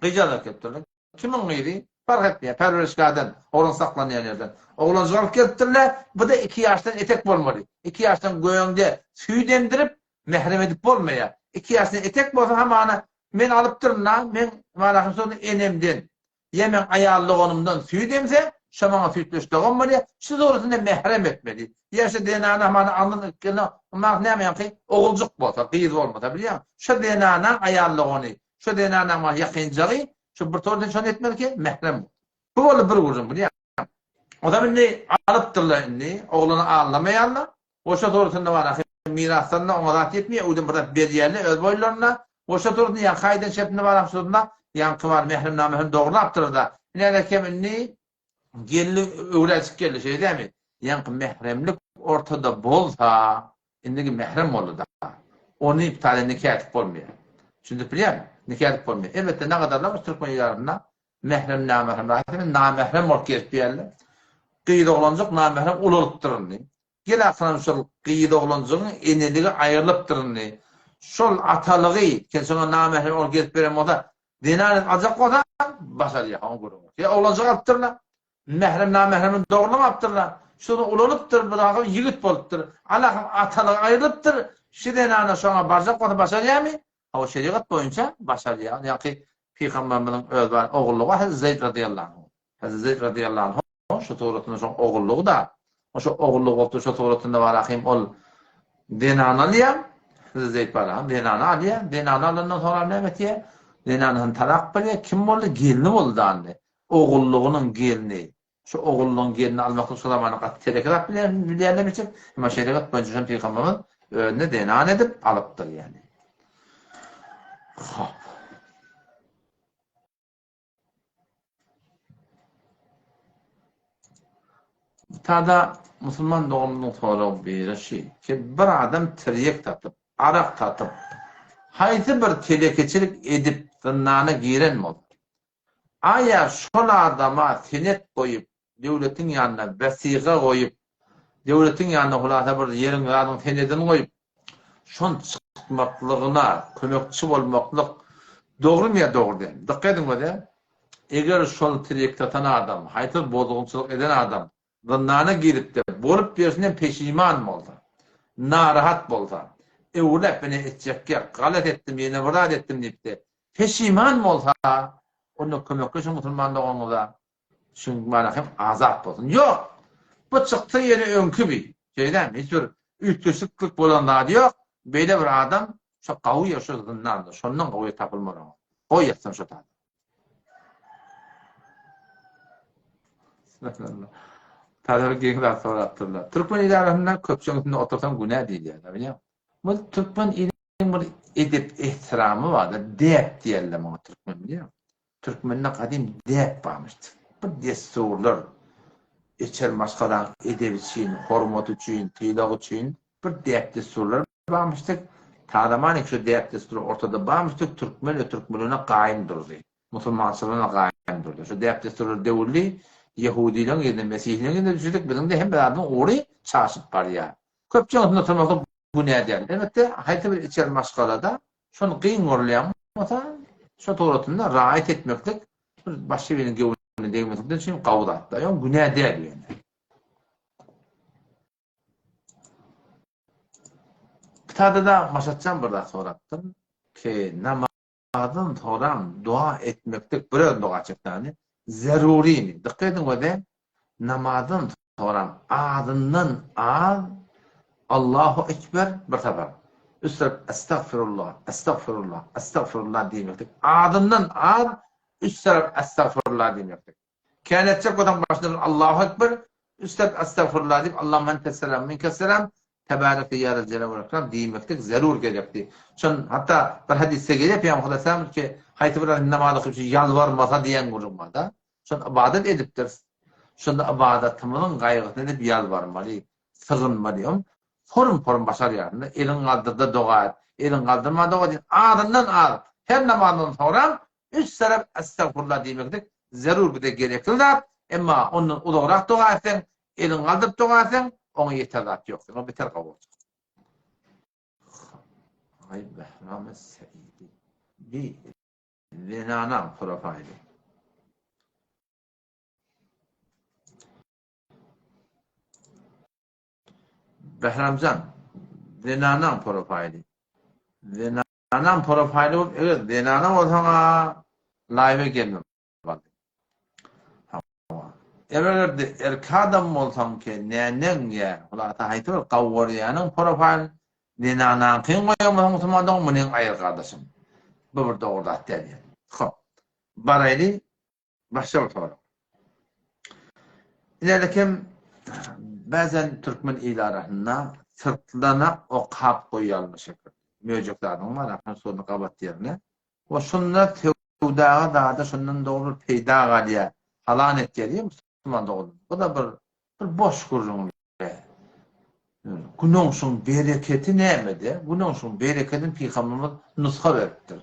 Gyzjagaz alyp gelipdirler. Kimiň gyzy? Parh etmeýär, perwerişgähden, oglan saklanýan ýerden. Oglanjyk alyp gelipdirler, bu-da iki ýaşdan etek bolmaly. Iki ýaşdan göňde süýt emdirip, mährem edip bolmaýar. Iki ýaşdan etek bolsa hamana men alypdyryn-da, meň malahym şony enemden, ýa meň aýal doganymdan süýt emse, şo maňa süýtleş dogan bolýar, şu dogrusynda mährem etmeli. Ýa şu zenana hamana alnyn ykgene, maňa näme ýaňky oguljyk bolsa, gyz bolmasa bilýäň, şo zenanaň aýal dogany, şo zenanaň maňa ýakynjagy, şu bir tordan şony etmeli ki, mährem bolsun. Bu boldy bir gürrüň bilýäň. Ozam indi alypdyrlar indi, oglany aldamaýarlar. Goşa sorusynda bar ahy mirasdan-da oňa zat ýetmeýär, öwden bir zat berýärler öz boýlarynda. Goşa sorusynda ýaňky aýdan şertinde bar ahy şurunda ýaňky bar mähremnamesini dogrulapdyrda. Ine kem indi gelni öwräjik geldi şeýle dämi? Ýaňky mähremlik ortada bolsa, indigi mährem boldy-da. Ony iptal nika edip bolmaýar. Düşündirip bilýärmi? Nika edip bolmaýar. Elbetde nagadarlar türkmen ilatynda Mährem namährem rahat eken namährem bolup gezip ýärler. Gyz oglanjyk namährem ulalypdyr indi. Gel ahyram şol gyz oglanjygyň eneligi aýrylypdyr indi. Şol atalygy sen şoňa namährem ol gezip beren bolsa zenan edip aljak bolsa başarýar oň gürrüňi. Ýa oglanjyk alypdyrlar. Mährem namähremini dogrulamapdyrlar. Şonda ulalypdyr bu dagy ýigit bolupdyr. Alahym atalygy aýrylypdyr. Şu zenana şoňa barjak bolsa başarýarmy? Hawa şerigat boýunça başarýar. Ýaňky Pygamberimiziň öz bar ogullygy bar Hezreti Zeýd razyýallahu anhu. Hezreti Zeýd razyýallahu anhu şu suratynda şoň ogullygy da. Oşo ogullygy bolupdyr şo suratynda bar ahym ol zenany alýar. Hezreti Zeýd bar ahym zenany alýar. Zenany alandan soňra näme etýär? Zenanyny talak berýär. Kim boldy? Gelni boldy andi. Ogullygynyň gelni. Şu ogullygyň gelini almaklyk şo zamanda gaty teleke zat bilýärler niçik, emma şerigat boýunça şony pygamberimiz özüne zenan edip alypdyr ýaly. Hop. Tada musulman doganymyzyň soragy biri şi, ki bir adam tirýek satyp, arak satyp, haýsy bir telekeçilik edip zyndana giren bolsa, Aýa şol adama senet goýup, döwletiň ýanyna wesiga goýup, döwletiň ýanyna hulasa bir ýeriň zadyň senedini goýup, şon çykmaklygyna kömekçi bolmaklyk dogrymy ýa dogry dälmi? Dykgat ediň göze, eger şol tirýek satan adam, haýsy bozgunçylyk eden adam zyndana giripde bolup ýörşünden peşiman bolsa, narahat bolsa, öwrüläp ine etjekge galat etdim ýene bir zat etdim diýipde Peşiman bolsa, onda kömekleşiň musulman doganyňyza, şuň mana hem azat bolsun. Ýok! Bu çyksa ýene öňki bi. Şeýdämi? Hiç bir üýtgeşiklik bolan zady ýok. Beýle bir adam şo gawy ýer şo zyndanda. Şondan gawy ýer tapylmaz oňa. Goý ýatsyn şo taýda. Täze bir geň zat sorapdyrlar. Türkmen il arasynda köpçüligiň üstünde otursaň günä diýilýär. Bilýäňmi? Bu türkmen iliniň bir edep-ehtiramy bar-da, däp diýerler muňa türkmen bilýäňmi? Türkmende gadym däp barmyş. Bir dessurlar, içer maşgalaň edebi üçin, hormaty üçin, sylagy üçin bir däp-dessurlar barmyşdyk. Ta zaman şu däp-dessurlar ortada barmyşdyk, türkmen we türkmenligine gaýym durdy. Musulmançylygyna gaýym durdy. Şu däp-dessurlar döwüldi, ýehudylaryň ýerine, mesihileriň ýerine düşürdik, biziň-de hemme zadyň ugry çaşyp barýar. Köpçüligiň üstünde oturmaklyk günä däl. Elbetde, haýsy bir içeri maşgalada şony gyn görülýän bolsa, şo suratynda raýat etmeklik bir başga biriniň göwnüne degmeslik üçin gowy zat-da. Ýöne günä däl ýöne. Kitabda-da Maşatjan bir zat sorapdyr ki, namazdan soram dua etmeklik bir öz doga çekmäni zerurymy? Dykgat ediň göze, namazdan soram azyndan az Allahu Ekber bir sapar. Üç tarap Estagfirullah, Estagfirullah, Estagfirullah diýmeklik. Azyndan az üç tarap Estagfirullah diýmeklik. Kän etjek bolsaň başynda bir Allahu Ekber, üç tarap Estagfirullah diýip Allahümme entesselam minkesselam Tebareke ýa zel jelal wel ikram diýmeklik zerur gerekdi. Şon hatda bir hadysda gelýär Pygamber aleyhisselam ki haýsy bir adam namaz okyp ýalbarmasa diýen gürrüň bar-da. Şon ybadat edipdiris. Şonda ybadatymyzyň gaýgysyny edip ýalbarmaly, sygynmaly. Oň forum-forum başarýaryn-da, eliňi galdyr-da doga et, eliňi galdyrman doga et, azyndan az her namazdan soňram üç tarap estagfurullah diýmeklik zerur bize gerekli zat, emma ondan uzagrak doga etseň, eliňi galdyryp doga etseň, oňa ýeter zat ýok, oňa beter gowy boljak. Aý Bährame Seýidi. Bi zenanaň profaýly. Bähramjan, zenanaň profaýly. Zenanaň profaýly bolup, eger zenana bolsaň-a laýwa gelme bally. Hawa. Eger-de erkek adam bolsaň ki, neneň ýa, hulasa haýsy bir gawwarýanyň profaýly zenanaňkyny goýan bolsaň musulman dogan, munyň aýyr gardaşym. Bu bir dogry zat däl ýa. Hop. Baraýly Başga bir sorag. Ilerlekem bazen türkmen il arasynda syrtlanak okap goýýarlar şekil. Möjek zadyň bar, ahyryn şony gabat ýerine. We şunda söwdaga zada şundan dogry bir peýda galýar. Halan etýär diýip musulman doganlar. Bu da bir bir boş gürrüň. Güneşiň bereketi nämede? Güneşiň berekedini Pygamberimiz nusga beripdir.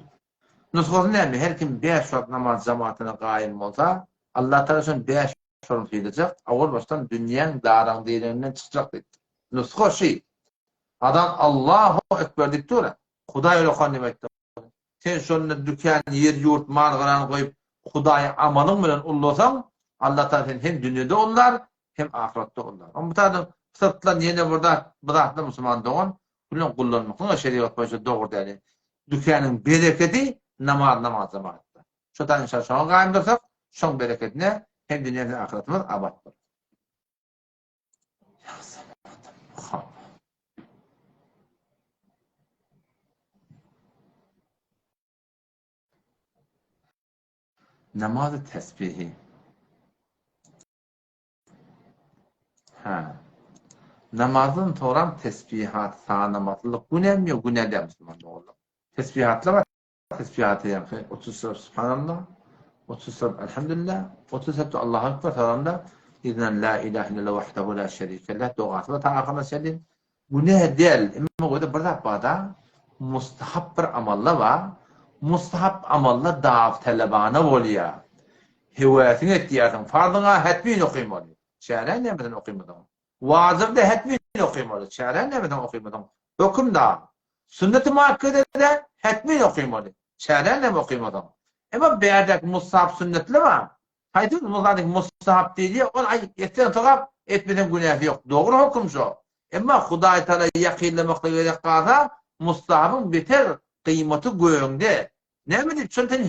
Nusgasy näme? Her kim bäş wagt namaz jamatyna gaýym bolsa, Allatagala şony bäş orun sylajak, owal başdan dünýäň daraň-direginden çykjak diýipdir. Nusga şy. Adam Allahu Ekber diýip dur-a. Hudaý ulakan diýip aýtdy. Sen şonda dükän, ýer-ýurt, mal-garany goýup, Hudaýy amalyň bilen ullasaň, Allatagala seni hem dünýede ullar, hem ahyretde ullar. Onuň bu taýdan syrtlan ýene bir zat, bu zatda musulman dogan bilen gullanmaklyk şerigat boýunça dogry däl. Dükanyň berekedi namaz, namaz jemagatda. Şo taýdan inşallah şoňa gaýym dursak, şoň berekedine hem dünýä hem ahyretimiz abat bolar. Namazy tesbihi. Ha. Namazdan soram tesbihat sanamaklyk günämi ýok günä däl musulman doganlar. Tesbihatlar bar. Tesbihaty ýaňky 30 sap subhanallah, 30 sap elhamdülillah, 30 sap Allahu ekber soramda yzyndan la ilahe illallah wahdahu la şerike leh dogasy bar ta ahyryna çenli. Günä däl. Emma o bir zat bar-da, mustahap bir amalla bar. Mustahap amalla dawtalabana bolýar. Höwesiňi etýärsiň. Farzyňa hetmin okymaly. Çäre nämeden okymadyň? Wajyby-da hetmin okymaly. Çäre nämeden okymadyň? Höküm da. Sünneti muakkede-de hetmin okymaly. Çäre näme okymadyň? Emma bärdäki mustahap sünnetli bar. Haýsy muzadyň mustahap diýilýär, ol aý etseň sogap, etmeseň günäsi ýok. Dogry höküm şo. Emma Hudaý Taala ýakynlamakda gerek galsa, mustahabyň beter gyýmaty göňde. Näme diýip, şony sen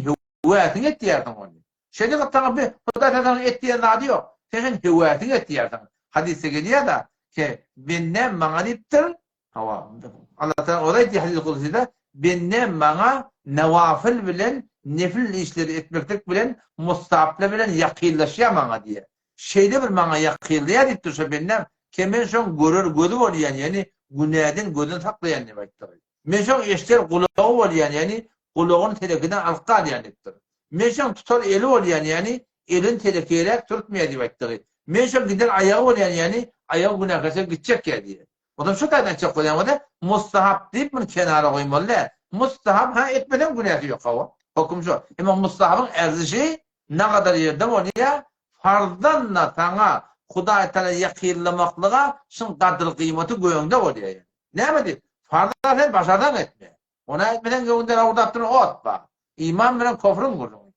höwäsiňi etýärsiň ony. Şerigat saňa bir Hudaý Taala saňa et diýen zady ýok. Sen şony höwäsiňi etýärsiň. Hadysda gelýär-de, ki, bendäm maňa diýipdir, Hawa, Allah Tagala özi aýtýar hadys kudusyda, Bendäm maňa nawafyl bilen nefil işleri etmeklik bilen mustahaplar bilen ýakynlaşýar maňa diýýär. Şeýle bir maňa ýakynlaýar diýipdir şo bendäm, ke men şoň görer gözi bolýan, ýagny günäden gözüni saklaýan diýip aýtdyr. Men şoň eşder gulagy bolýan, ýagny gulagyny telekeden alyp galýan diýipdir. Men şoň tutar eli bolýan, ýagny elini telekeýräk sürtmeýär diýip aýtdyr. Men şoň gider aýagy bolýan, ýagny aýagy günäkärçilige gitjekýär diýýär. Onam şu taýdan aýtjak bolýan bolsa, mustahap diýip muny kenara goýmaly däl. Mustahap ha etmeseň günäsi ýok hawa. Höküm şo. Emma mustahabyň erzişi nagadar ýerde bolýar, farzdan-da saňa Hudaý Taala ýakynlamaklyga şyň gadyr-gyýmaty göňde bolýar ýa. Näme diýip? Farz-a sen başarsaň etme. Ony etmeseň göwünde rawurdap duran ot bar. Iman bilen kofruň gürrüňi.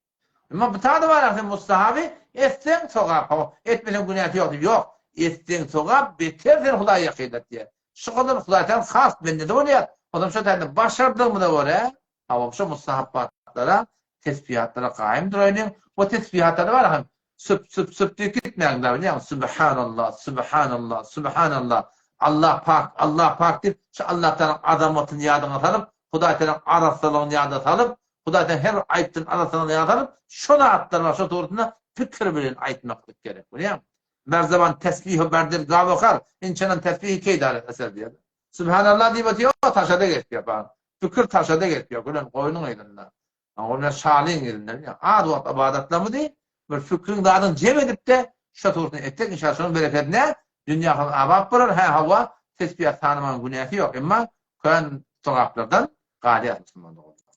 Emma bu tada bar sen mustahaby etseň sogap, hawa, etmeseň günäsi ýok diýip, ýok. Etseň sogap, beter seni Hudaý ýakynlatýar. Şu gadar Hudaýdan has bendesi bolýar. Onam şo taýda başardygymyza görä, hawa, şo mustahapbatlara, tesbihatlara gaýym duraýlyň. O tesbihatlarda bar hem süp süp süp diýip gitmäň da bilýäňmi? Subhanallah, subhanallah, subhanallah. Allah pak, Allah pak diýip, şu Allah Tagalaň azamatyny ýadyňa salyp, Hudaý Tagalaň arassalygyny ýada salyp, Hudaýdan her bir aýypdan arassalygyny ýada salyp, şo zatlar bar, şo dogrusynda pikir bilen aýtmaklyk gerek, bilýäňmi? Ber zeban tesbihu ber dil gaw okar, inçenan tesbihi keý daret eser diýýär. Subhanallah diýip otyr, o taşada geçýär bagyň. Pikir taşada geçýär, gülen goýnuň yzynda. Ol bilen şalyň yzynda, bilýäňmi? Az wagt ybadatlarymyzy bir fikriň zadyň jem edip-de, şo dogrusynda etsek, inşallah şonuň berekedine dünýä has abat bolar. Hä, hawa, tesbihat sanamagyň günäsi ýok, emma kän sogaplardan galýar musulman doganlar.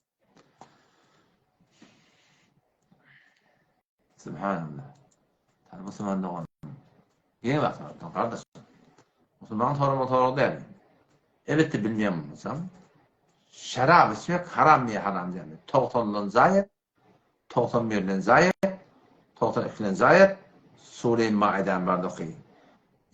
Subhanallah. Tabi musulman dogan. Geň zat sorapdyň gardaşym. Musulman sorama sorag däl. Elbetde bilmeýän bolsaň, şerap içmek haram diýe haram diýme. 90-dan zaýat, 91-den zaýat, 92-den zaýat, Sure-i Maidäni bar oky.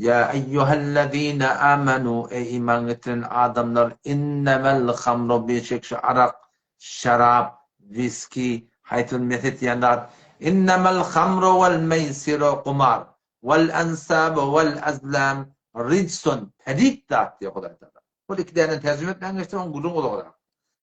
Ýa eýýuhellezine amenu, eý iman getiren adamlar, innemel hamru bişek şu arak, şerap, wiski, haýsy bir mes etýän zat, innemel hamru wel meýsiru gumar, wel ensabu wel ezlam rijsun, pelit zat diýýär Hudaý Tagala. Bul ikidänden terjime etmän geçdim, oň gürrüňi uzagrak.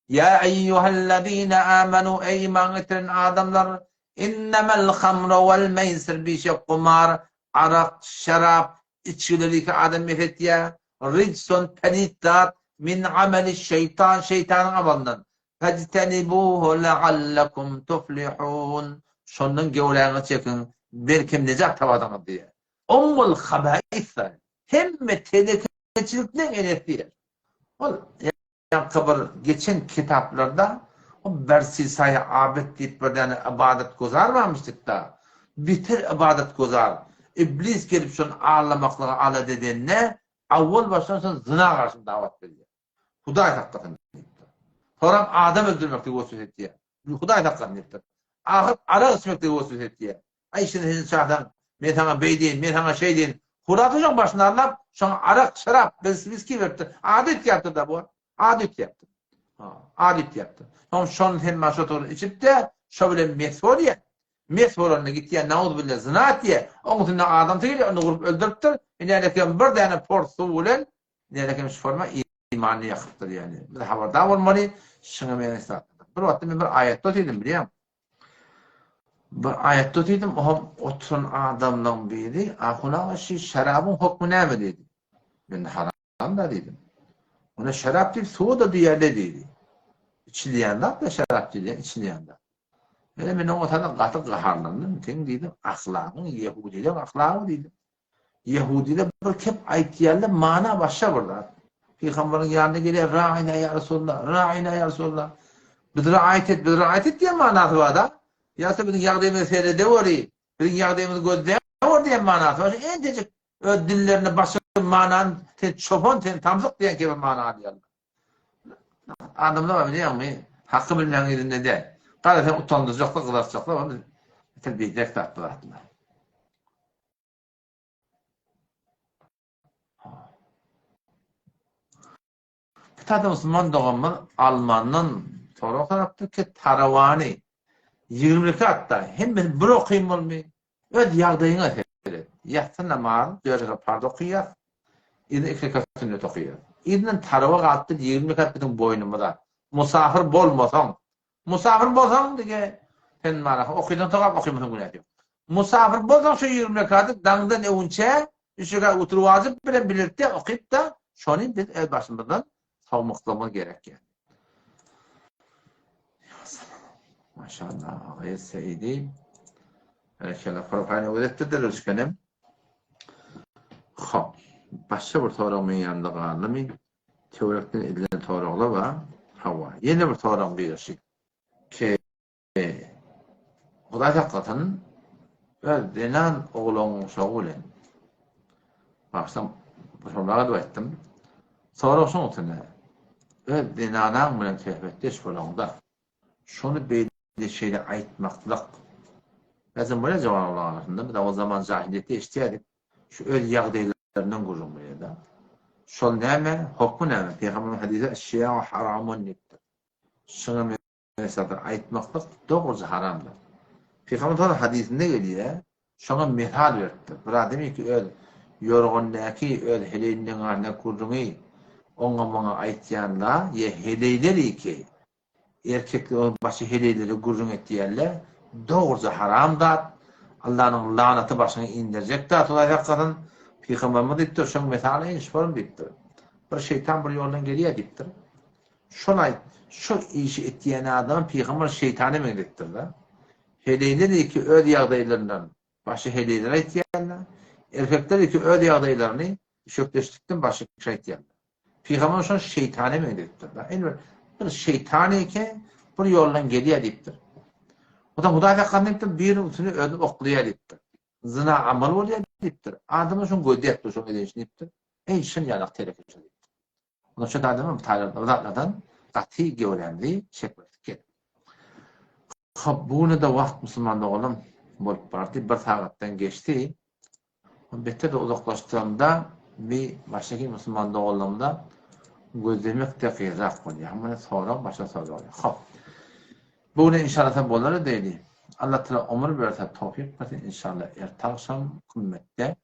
Ýa eýýuhellezine amenu, eý iman getiren adamlar, innemel hamru wel meýsir bişek gumar, arak, şerap, içgileri iki adam mes etýär, rijsun, pelit zat, min ameli şeýtan, şeýtanyň amalyndan, fejtenibuhu leallekum tuflihun, şondan gewräňizi çekiň, belkem nejat taparsyňyz diýýär. Ummul habaisdir. Hemme telekeçilikleň enesi diýýär. Ol ýaňky bir geçen kitaplarda o Bersisaýy Abid diýip bir däne ybadatguzar barmyşdyk-da. Beter ybadatguzar. Iblis gelip şony aldamaklyga alada edende, awwal başdan şol zyna garşy dawat berýär. Hudaý saklasyn diýipdir. Soram adam öldürmekde weswese etýär. Hudaý saklasyn diýipdir. Ahyr arak içmekde weswese etýär. Aý şuny sen çagsaň, men saňa beýdeýin, men saňa şeýdeýin. Hurasy şoň başyny arlap, şoňa arak, şarap, viski beripdir. Ady üýtgäpdir-dä bu. Ady üýtgäpdir. Ha, ady üýtgäpdir. Soň şony sen maňa şo tory içip-de, şo bilen mes bolýar. Mes bolanda gitýär, nauzubilla zyna etýär. Oň üstünde adamsy gelýär, ony urup öldüripdir. Ine eken bir däne pors suw bilen Nälekem şu forma imanyny ýakypdyr ýaly. Biz habardar bolmaly, şuňa meňzeş zatlardan. Bir wagtda men bir aýatda otyrdym bilýäň. Bir aýatda otyrdym, oňam oturan adamlaryň biri, Ahun aga şu şerabyň hokmy näme diýdi. Men haram-da diýdim. Ona şerap diýip suwa-da diýerler diýdi. Içilýän zat-da şerap diýilýän, içilýän zat. Ýöne men oňa sana gaty gaharlandym, seň diýdim, ahlagyň ýehudileň ahlagy diýdim. Ýehudiler bir kep aýtýarlar, mana başga bir zat. Pygamberiň ýanyna gelýär, Ra'ina ýa Resulallah, ra'ina ýa Resulallah. Bizi raýat et, bizi raýat et diýen manasy bar-da. Ýa-da biziň ýagdaýymyza seredeweri, biziň ýagdaýymyzy gözläwer diýen manasy bar. Entejik öz dillerinde başga bir manany sen çopan, sen samsyk diýen kibi mana alýarlar. Adamlar bar bilýäňmi, haky bilmegiň yzynda däl. Gara seni utandyrjaklar, gyzartjaklar, ony beýdek zat bu zatlar. Kitada musulman doganymyz Almandan sorag sorapdyr ki, tarawany 20 rekatda hemmesini bir okayyn bolmy? Öz ýagdaýyňa seret. Ýatsy namaz, dört rekat parz okaýas, yzyna iki rekat sünnet okaýas. Yzyndan tarawa galypdyr 20 rekat biziň boýnumyza. Musafir bolmasaň, Musafir bolsaň dige sen mana okysaň sogap okymasaň günäsi ýok. Musafir bolsaň şu 20 rekaty daňdan öwünçä üç rekat witr wajyp bilen birlikde okyp-da şony biz öz başymyzdan sowmaklygymyz gerek ýa. Maşallah Agyz Seýdi. Berekella profaýlyny gözetdirdiler üçkenem. Hop. Başga bir sorag meň ýanymda galdymy? Töwerekden edilen soraglar bar. Hawa. Ýene bir soragyň biri şu. Ki, Hudaý saklasyn, öz zenan ogluň uşagy bilen, bagyşlaň, şonda edip aýtdym. Sorag şoň üstüne. Öz zenanaň bilen söhbetdeş bolaňda, şony beýle şeýle aýtmaklyk. Meselem, bolýar jawan oglan arasynda, biz o zaman jahiliýetde eşidýärdik. Şu öz ýagdaýlaryndan gürrüň berýär-de. Şol näme, hokmy näme? Pygamberimiz hadysda Eşşiýa'u haramun diýipdir. Şuňa meňzeş zatlar aýtmaklyk dogruja haramdyr. Pygamberimiz şol hadysynda gelýär, şoňa mysal beripdir. Bir adam ki öz ýorgandäki öz heleýiniň arasyndaky gürrüňi oňa-muňa aýtýanda, ýa heleýler ki Erkekler ol başy heleýlere gürrüň etýärler. Dogruja haram zat. Allanyň lanaty başyňa inderjek zat Hudaý saklasyn. Pygamberimiz diýipdir, şoň mysaly ine şolam diýipdir. Bir şeýtan bir ýoldan gelýär diýipdir. Şol aýt, şol işi etýän adamy pygamber şeýtana meňzetipdir-de. Heleýler iki öz ýagdaýlaryndan başy heleýlere aýtýarlar. Erkekler iki öz ýagdaýlaryny düşekdeşlikden başy kişä aýtýarlar. Pygamber şony şeýtana meňzedipdir. Indi bir, bir şeýtan eken, bir ýoldan gelýär diýipdir. Ondan Hudaý saklasyn diýipdir, biriniň üstüne özüni oklaýar diýipdir. Zyna amal bolýar diýipdir. Adamlar şoň gözi ýatdy şoň edenişini diýipdir. Eý, şun ýalak telekeçi diýipdir. Ondan şo adamlar bu taýlarda bu zatlardan gaty gewrämizi çekmeklik gerek. Hop, bu güne-de wagt musulman doganym bolup bardy. Bir sagatdan geçdi. Beter-de uzaklaşdyranda bi başga musulman doganlarymyza gözlemek-de gyzrak bolýar. Muny sorag başga sorag bolýar. Hop. Bu gün inşallah bolar diýdi. Allah Teala ömür berse, towfik berse inşallah erte agşam kümmetde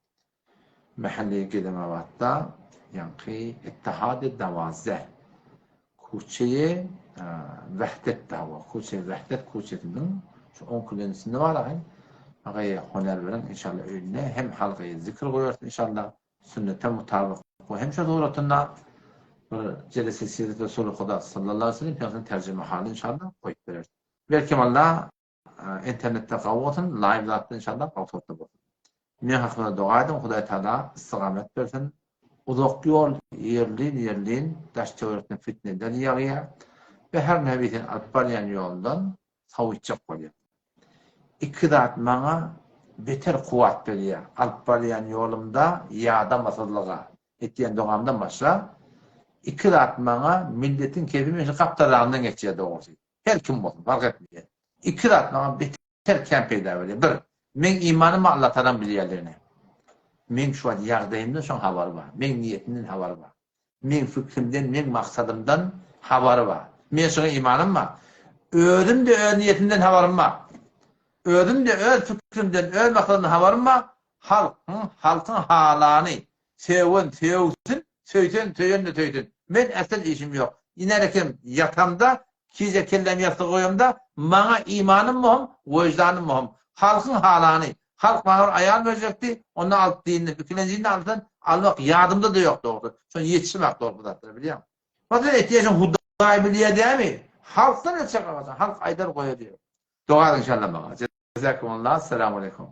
Mähelle Gedemabatda ýaňky Ittihad-y Dawazze kuçeýe Wehdet dawa, kuçe Wehdet kuçesiniň şu oňkülenjisinde bar ahyn. Agaýa honer beren inşallah öýünde hem halgaýa zikr goýarys inşallah sünnete mutabyk we hem şu suratynda bir jelese siret Resuly Huda sallallahu aleyhi ve sellem pygamberin terjime haly inşallah goýup bereris. Belkem Allah Internetde gawy bolsun, live zatda inşallah gawy suratda bolsun. Men hakynda doga ediň, Hudaý Taala istigamet bersin. Uzak ýol ýerlin ýerlin daş töwerekden fitneler ýagýar we her näbi seni alyp barýan ýoldan sowutjak bolýar. Iki zat maňa beter kuwwat berýär, alyp barýan ýolumda ýadamasyzlyga etýän dogamdan başga iki zat maňa milletiň kefi men şu gapdalagyndan geçýär dogrusy. Her kim bolsun, fark etmeýär. Iki zat maňa beter kän peýda berýär. Bir, meň imanymy Allatagalaň bilýänligini. Meň şu wagt ýagdaýymdan şoň habary bar. Meň niýetimden habary bar. Meň fikrimden, meň maksadymdan habary bar. Men şoňa imanym bar. Özüm-de öz niýetimden habarym bar. Özüm-de öz fikrimden, öz maksadymdan habarym bar. Halkyň, halkyň halany, Söwen söwsün, söýsen söýen-de söýsün. Men äsel işim ýok. Inerekem ýatamda, gije kellämi ýassyga goýamda, maňa imanym möhüm, wyždanym möhüm. Halkyň halany. Halk maňa bir aýal berjekdi, onda alyp dynnym. Ikilenjini alsam, almak ýadymda-da ýok dogrusy. Şony ýetişemok dogry bu zatlara, bilýäňmi? Wah, sen etýäşiň Hudaý bilýär dämi? Halkdan el çekagaçan, halk aýdar goýar diýip. Doga ediň inşallah maňa. Jezakumullah. Esselamu aleýkum.